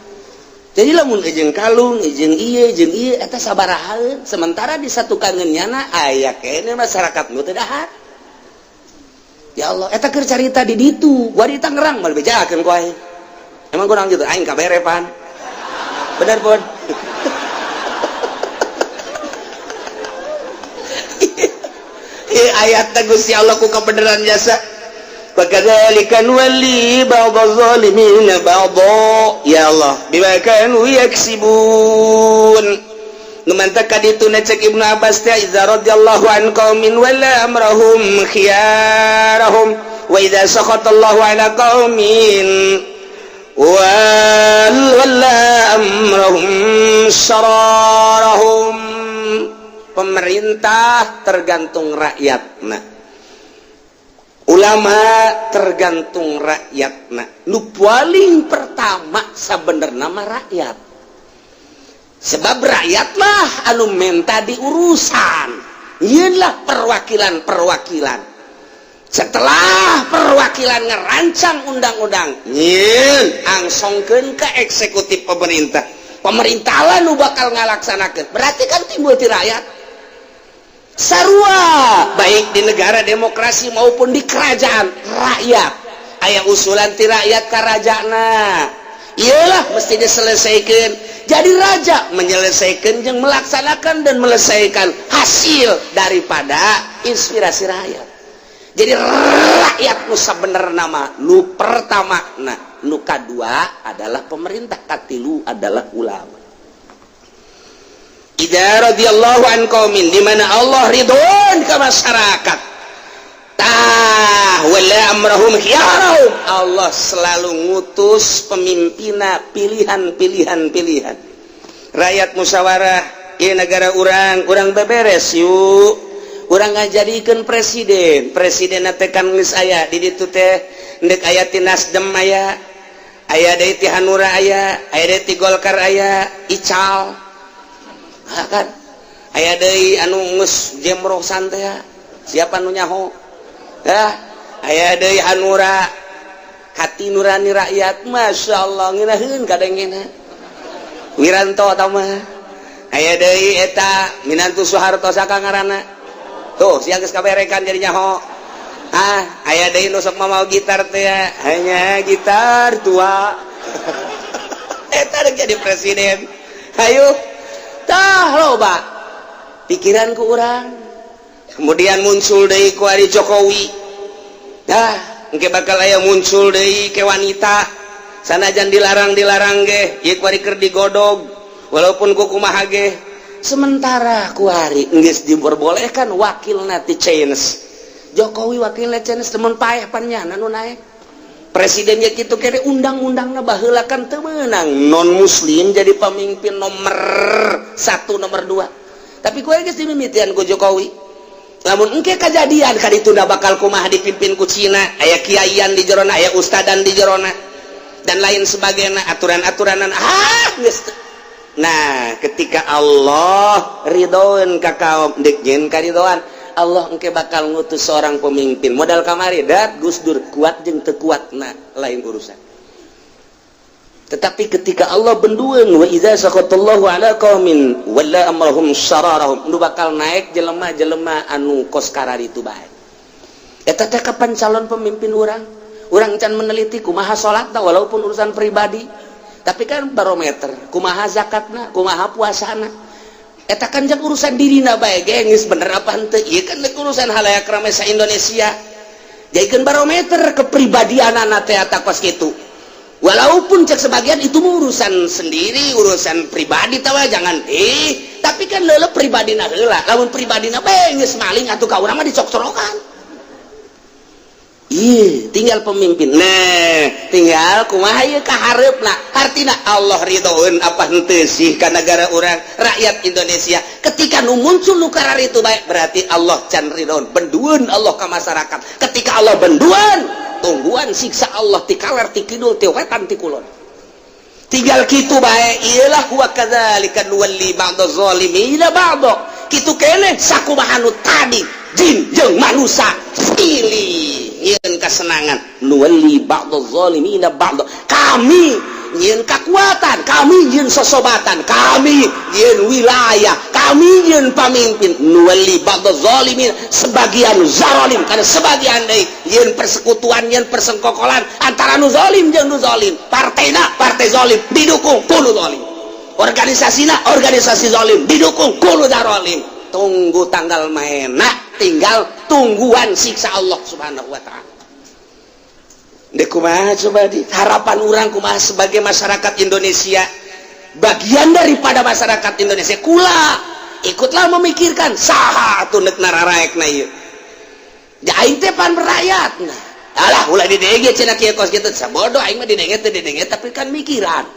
Jadi lamun jeung kalung jeung ieu jeung ieu eta sabarahaeun, sementara di satu kangen nyana aya kene masyarakat nu teu dahar. Ya Allah, eta keur carita di ditu, gua di Tangerang moal bejakeun ku aing. Emang kurang gitu, aing kabere pan. Bener pun. Ayat Gusti Allah ku kebenaran jasa. Fakadzalika nuwalli ba'dadh dhalimin ba'dha, ya Allah, bima kanu yaksibun. Nu mantak kaditu cek Ibnu Abbas teh, idza radhiyallahu an qaumin wala amrahum khiyarahum wa idza sakhatallahu ala qaumin wala amrahum sararahum. Pemerintah tergantung rakyat, nah ulama tergantung rakyat. Nah, nu paling pertama sebenarnya nama rakyat, sebab rakyatlah anu minta diurusan. Inilah perwakilan-perwakilan. Setelah perwakilan ngerancang undang-undang, nyin angsongkeun ke eksekutif pemerintah, pemerintah lah nu bakal ngalaksanakeun. Berarti kan timbul ti rakyat. Sarua baik di negara demokrasi maupun di kerajaan rakyat, aya usulan ti rakyat ka rajana, iyalah mesti diselesaikan. Jadi raja menyelesaikan yang melaksanakan dan melesaikan hasil daripada inspirasi rakyat. Jadi rakyat nu bener nama nu pertama. Nah, nu kadua adalah pemerintah, katilu adalah ulama. Idza radhiyallahu an qaumin, di mana Allah ridhon ke masyarakat, tah wala amrahum khiyarahum. Allah selalu ngutus pemimpinna pilihan-pilihan, pilihan rakyat, musyawarah. Ieu negara urang, urang beberes yuk, urang ngajadikeun presiden. Presiden teh kan geus aya di ditu teh, ndek aya ti Nasdem, aya aya deui ti Hanura, aya aya deui ti Golkar, aya Ical kan, aya deui anu geus jemrosan teh, siapa nu nyaho ya, aya deui Hanura, hati nurani rakyat, Masya Allah, ngeunaheun kadengena Wiranto atau mah. Aya deui eta minantu Soeharto, saka ngaranna tuh, sia geus kaberekan jadi nyaho. Ah, aya deui nu sok mau gitar teh, hanya gitar tua, eta jadi presiden. Hayu tah, loba pikiran ku urang. Kemudian muncul deui ku ari Jokowi, dah engke bakal aya muncul deui ke wanita, sanajan dilarang-dilarang ge ieu kuari keur digodog, walaupun ku kumaha ge. Sementara kuari geus diperbolehkan wakilna ti Chinese, Jokowi wakilna Chinese, temen paeh pan nyana nu naek presidennya gitu kere. Undang-undangna baheula kan teu meunang non muslim jadi pemimpin nomor satu, nomor dua, tapi kuari geus dimimitian ku Jokowi. Lamun engke kejadian kaditu bakal kumaha dipimpin ku Cina, aya kiaian di jerona, aya ustadan di jerona, dan lain sebagainya, aturan-aturanan. Ah, geus. Nah, ketika Allah ridhoan ka kaum, dek nyeun karidoan Allah, engke bakal ngutus seorang pemimpin modal kamari dat Gus Dur, kuat jeung teu kuat nah lain urusan. Tetapi ketika Allah bendueun, wa idza sakhatallahu ala qaumin walla amrahum syararahum, nu bakal naik jelema-jelema anu kos kararitu bae. Eta teh kapan calon pemimpin urang? Urang can meneliti kumaha salatna, walaupun urusan pribadi. Tapi kan barometer, kumaha zakatna, kumaha puasana. Eta kan jang urusan dirina bae ge, geus bener apa henteu? Ieu kan urusan halayak rame sa Indonesia. Jadikeun barometer kepribadianana teh eta kos kitu. Walaupun cek sebagian itu urusan sendiri, urusan pribadi tawa jangan, tapi kan leule pribadi na heula. Lamun pribadi na bae geus maling atuh ka urang mah dicok-corokan. Ih, tinggal pemimpin. Nah, tinggal kumaha ieu ka hareupna. Hartina Allah ridhoeun apa henteu sih ka negara urang, rakyat Indonesia. Ketika nu muncul nu kararitu bae, berarti Allah can ridhoeun. Bendueun Allah ka masyarakat. Ketika Allah bendueun, tungguan siksa Allah ti kaler, ti kidul, ti wetan, ti kulon. Tinggal kitu bae. Iyalah, wa kadzalika nuwalli ba'dha zalimina ba'dha. Kitu keneh sakumaha nu tadi jin jeung manusia pilih nyieun kesenangan, nuwalli ba'dha zalimina ba'dha. Kami nyieun kekuatan, kami nyieun sosobatan, kami nyieun wilayah, kami nyieun pamimpin. Nuwalli ba'dha zalimin, sebagian zalim karena sebagian deui nyieun persekutuan, nyieun persengkokolan antara nu zalim jeung nu zalim. Partena partai zalim didukung ku nu zalim, organisasina organisasi zalim didukung ku nu zalim. Tunggu tanggal maena, tinggal tungguan siksa Allah Subhanahu wa Ta'ala. Dek kumaha coba di harapan urang kumaha sebagai masyarakat Indonesia, bagian daripada masyarakat Indonesia? Kula ikutlah memikirkan saha atuh nek nararaekna ieu. Da aing teh pan berakyat. Nah, alah, ulah didenge cenah kieu kos kitu, sabodo aing mah didenge teh didenge, tapi kan mikiran.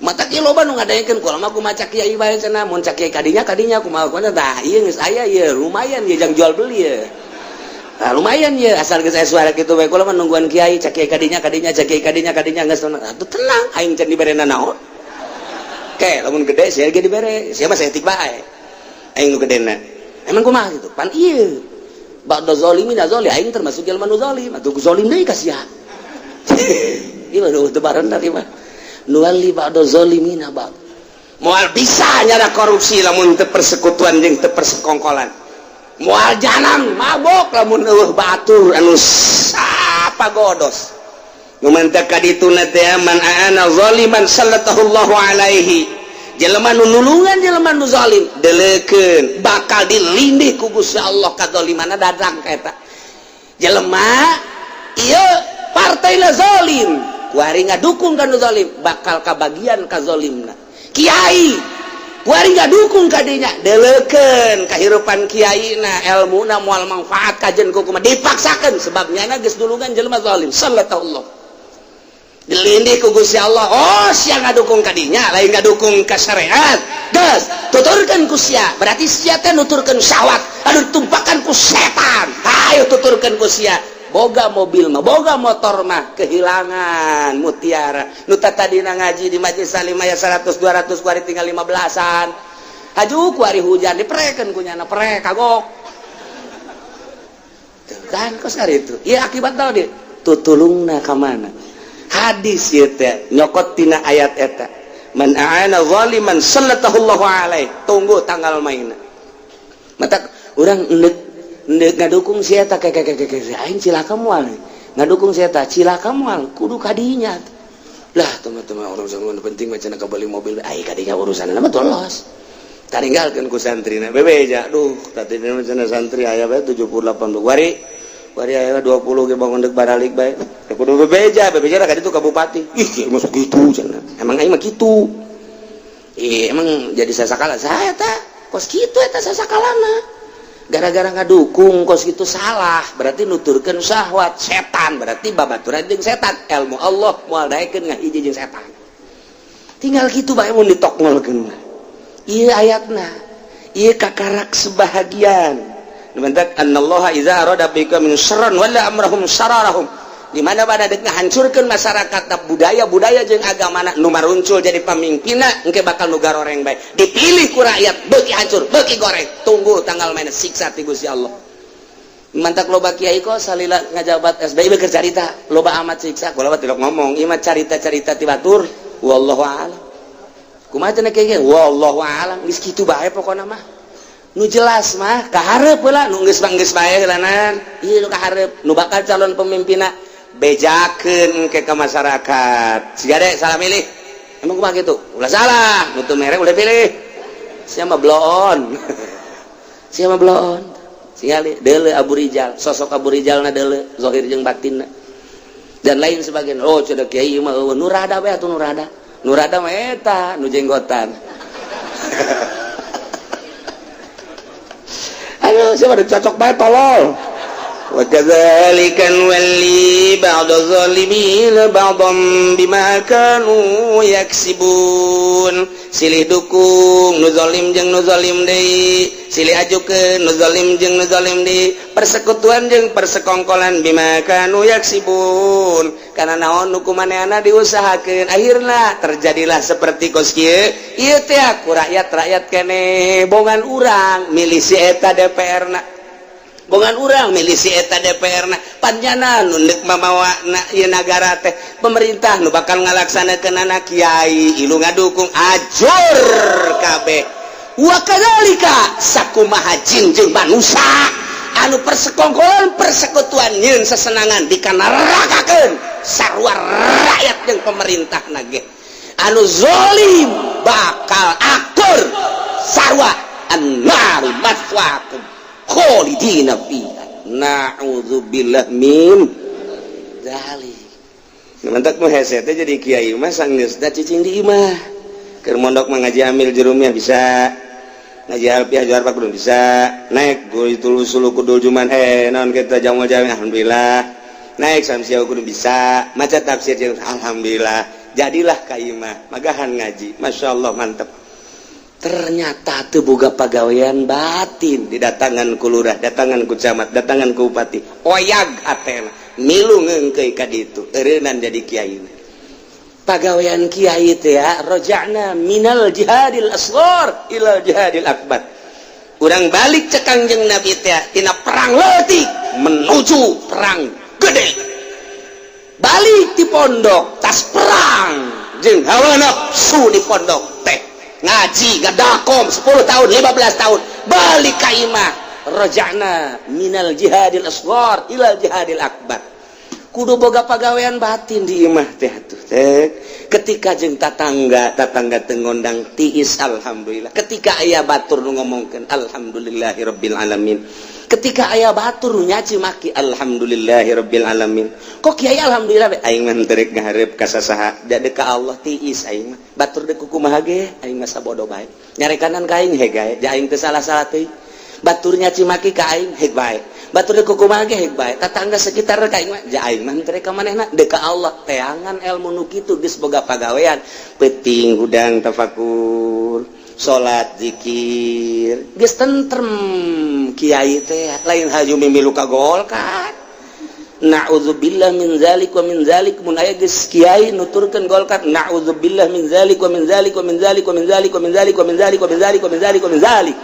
Mata kieu loba nu ngadengekeun, kula mah kumaha cak kiai bae cenah, mun cak kiai kadinya kadinya kumaha kumaha. Tah, ieu geus aya ieu, lumayan ieu jang jual beli ya. Nah, lumayan ya, asal geus aya suara kitu bae, kula mah nungguan kiai, cak kiai kadinya kadinya, cak kiai kadinya kadinya, geus atuh tenang, aing can dibere naon. Ke lamun gede sia ge dibere, sia mah saeutik bae. Aing nu gedena. Emang kumaha gitu? Pan ieu. Ba'da zalimin zalim, aing termasuk jelema nu zalim, atuh zalim deui ka sia. Ieu mah teu barenah ieu mah. Nuwalli ba'da zalimina ba'd. Moal bisa nyara korupsi lamun teu persekutuan jeung teu persekongkolan. Moal jalan mabok lamun eueuh batur anu sapa godos. Nu mantak ka dituna teh, man aana zaliman sallallahu alaihi. Jelema nu nulungan jelema nu zalim, deleukeun bakal dilindih ku Gusti Allah kadzalimana dadang ka eta. Jelema ieu partai zalim, kuari ngadukung ka nu zalim, bakal kabagian kazolimna. Kiai kuari ngadukung kadinya, deleukeun kahirupan kiai na, ilmuna moal manfaat kajen ku kumaha dipaksakeun, sebabnya na geus dulungan jelema zalim. Sallallahu dilindih ku Gusti Allah. Oh, sia ngadukung kadinya, lain ngadukung ka syariat, geus tuturkeun ku sia, berarti sia teh nuturkeun syahwat anu ditumpakan ku setan. Hayo tuturkeun ku sia, boga mobil mah, boga motor mah, kehilangan mutiara. Nu tadina ngaji di majelis salim aya 100 200, kuari tinggal 15-an. Haju kuari hujan diprekeun ku nyana, prek kagok. Tuh kan kos itu ieu akibat tadi tutulungna ka mana. Hadis ieu teh nyokot tina ayat eta, man a'ana zaliman sallallahu alaihi. Tunggu tanggal mainna. Mata urang endek endek ngadukung si eta, kayak kayak kayak aing cilaka moal ngadukung si eta, cilaka moal, kudu kadinya lah. Teman-teman, urusan penting macam beli mobil ai kadinya, urusan nama tolos taringgalkeun ku santrina bebeja. Duh, tadi macam santri aya bae 70 80, wari wari aya 20 ge bangun deuk baralik bae. Teu kudu bebeja, bebeja lah kaditu ka bupati. Ih, masuk gitu cenah. Emang aing mah kitu. Ih, emang jadi sasakala saya teh kos kitu eta sasakalana gara-gara ngadukung kos gitu salah, berarti nuturkeun syahwat setan, berarti babaturan jeung setan. Ilmu Allah moal daekeun ngahiji jeung setan. Tinggal gitu bae mun ditokngolkeun mah. Ieu ayatna ieu kakarak sebahagian. Mantak annallaha idza arada bikum min syarran wala amrahum syararahum, di mana pada dek ngahancurkeun masyarakat, budaya-budaya jeung agama, nu maruncul jadi pamimpinna engke bakal nu garoreng bae, dipilih ku rakyat, beuki hancur, beuki goreng. Tunggu tanggal mainna siksa ti Gusti Allah. Mantak loba kiai kok salila ngajabat SBY beker carita loba amat siksa. Kula mah tilok ngomong, ieu mah carita-carita ti batur. Wallahu a'lam. Kumaha cenah kiai? Wallahu a'lam. Geus kitu bae pokona mah. Nu jelas mah kaharep heula, nu geus mah geus bae heulanan. Ieu nu kaharep, nu bakal calon pemimpinna, bejakeun ke masyarakat. Siga dek salah milih. Emang kumaha kitu? Ulah salah, nu teu mere ulah pilih. Sia mah bloon. Sia mah bloon. Tingali deuleu Abu Rijal, sosok Abu Rijal na deuleu, zahir jeung batinna. Dan lain sebagainya. Oh, cenah kiai mah eueuh nu rada bae atuh nu rada. Nu rada mah eta nu jenggotan. Aduh, siapa cocok bae tolol. Wa kadzalika nuwalli ba'da zalimin ba'dam bima kanu yaksibun. Silih dukung nu zalim jeung nu zalim deui, silih ajukeun nu zalim jeung nu zalim deui, persekutuan jeung persekongkolan bima kanu yaksibun. Karena naon nu kumaneana diusahakeun, akhirna terjadilah seperti kos kieu. Ieu teh ku rakyat-rakyat kene bongan urang milih si eta DPR na. Bongan urang milih si eta DPR na, panjana nu deuk mamawa na ieu nagara teh pemerintah nu bakal ngalaksanakeun kiai ilu ngadukung ajur kabeh. Wa kadzalika sakumaha jin jeung manusia anu persekongkolan persekutuan nyeun sesenangan dikanerakakeun sarua rakyat jeung pemerintah nage anu zalim bakal akur sarua annaru maswaakum kholidina fiha, na'udzubillah min dzalik. Mantak mah hese teh jadi kiai mah sanggeusna cicing di imah. Keur mondok mah ngaji amil jurumiyah bisa, ngaji alfiah juar pak belum bisa, naik guru sulu kudul juman naon kita jamal jami alhamdulillah, naik samsiah kudu bisa, maca tafsir jeung alhamdulillah, jadilah ka imah magahan ngaji, masyaallah mantep. Ternyata teu boga pagawean batin, didatangan ku lurah, datangan ku camat, datangan ku bupati, oyag hatena milu ngeungkeui ka ditu, eureunnan jadi kiai. Pagawean kiai teh ya raja'na minal jihadil asghar ilal jihadil akbar. Urang balik cek Kangjeng Nabi teh tina perang leutik menuju perang gede. Balik di pondok tas perang jeung hawa nafsu di pondok teh. Ngaji ngadakom 10 tahun 15 tahun balik ka imah raja'na minal jihadil asghar ilal jihadil akbar. Kudu boga pagawean batin di imah teh atuh teh. Ketika jeung tatangga, tatangga teu ngondang tiis alhamdulillah. Ketika aya batur nu ngomongkeun alhamdulillahirabbil alamin. Ketika aya batur nu nyaci maki alhamdulillahirabbil alamin. Kok kiai alhamdulillah be aing mah teu rek ngahareup ka sasaha da deuk ka Allah tiis aing mah. Batur deuk kumaha ge aing mah sabodo bae. Nyarekanan ka aing heg gae, ja aing teu salah-salah teuing. Batur nyaci maki ka aing heg bae. Batur deuk kumaha ge heg bae. Tatangga sekitar ka aing mah ja aing mah teu rek ka manehna deuk ka Allah. Teangan ilmu nu kitu geus boga pagawean. Peuting hudang tafakur, salat zikir, geus tentrem kiai teh lain haju mimilu ka Golkar. Na'udzubillah min zalik wa min zalik. Mun aya geus kiai nuturkeun Golkar, na'udzubillah min zalik wa min zalik wa min zalik wa min zalik wa min zalik wa min zalik wa min zalik wa min zalik wa min zalik.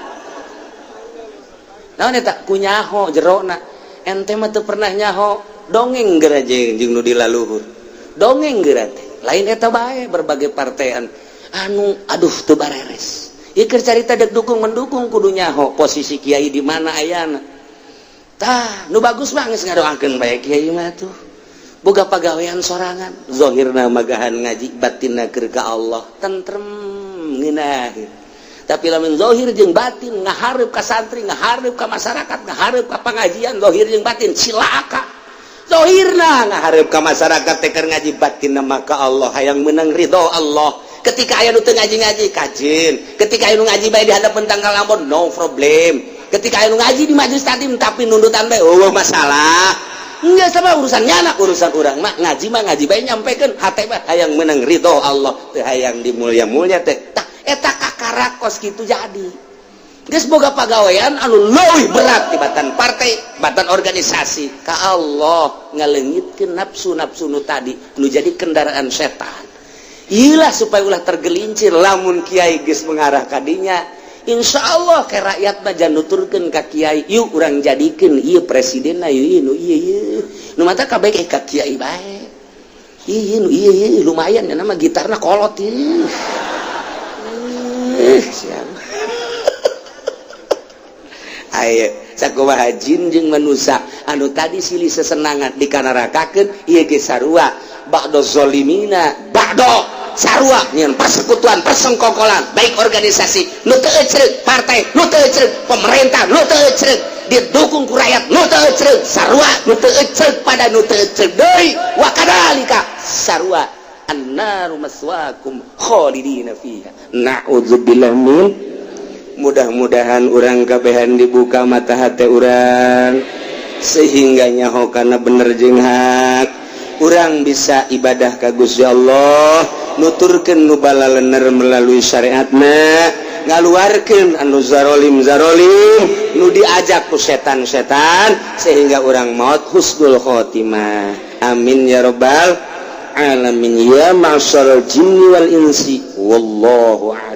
Naon eta ku nyaho jerona? Ente mah teu pernah nyaho, dongeng geura jeung nu di laluhur. Dongeng geura teh. Lain eta bae berbagai partean anu aduh teu bareres. Ieu keur carita dek dukung mendukung kudu nyaho posisi kiai di mana ayana. Tah, nu bagus mah geus ngadoakeun bae kiai mah tuh. Boga pagawean sorangan, zahirna magahan ngaji, batinna keur ka Allah, tentrem ngeunaheun. Tapi lamun zahir jeung batin ngahareup ka santri, ngahareup ka masyarakat, ngahareup ka pengajian, zahir jeung batin cilaka. Zahirna ngahareup ka masyarakat teh keur ngaji, batinna maka Allah hayang meunang ridho Allah. Ketika aya nu teu ngaji-ngaji kajeun, ketika aya nu ngaji bae di hadapan tanggal ambon no problem. Ketika aya nu ngaji di majelis taklim tapi nundutan bae eueuh masalah. Enggak sama urusan nyana, urusan urang mah ngaji bae nyampekeun hate mah hayang meunang ridho Allah, teu hayang dimulia-mulia teh. Tah eta kakara kos kitu jadi. Geus boga pagawean anu leuwih berat tibatan partai, batan organisasi. Ka Allah ngaleungitkeun nafsu-nafsu nu tadi nu jadi kendaraan setan. Iyalah supaya ulah tergelincir lamun kiai geus mengarah ka dinya. Insya Allah ke rakyat mah jangan nuturkeun ka kiai, yuk urang jadikeun ieu presidenna, ieu nu ieu ieu. Nu mata kabeh ka kiai bae. Iya, lumayan ya, nama gitarna kolot. Ih, siap. Ayo, sakumaha jin jeung manusia anu tadi silih sesenangan dikanarakakeun, ieu ge sarua. Ba'do zolimina ba'do, sarua nyeun persekutuan, persengkokolan, baik organisasi nu teu ecreug, partai nu teu ecreug, pemerintah nu teu ecreug, didukung ku rakyat nu teu ecreug, sarua nu teu ecreug pada nu teu ecreug deui. Wa kadzalika, sarua, annaru maswaakum khalidina fiha, na'udzubillah min. Mudah-mudahan urang kabehan dibuka mata hati urang sehingga nyaho kana bener jeung hak. Urang bisa ibadah ka Gusti Allah, nuturkeun nu balalener melalui syariatna, ngaluarkeun anu zarolim zarolim, nu diajak ku setan-setan, sehingga urang maut husnul khotimah. Amin ya robbal alamin. Ya ma'syaral jinni wal insi, wallahu a'lam.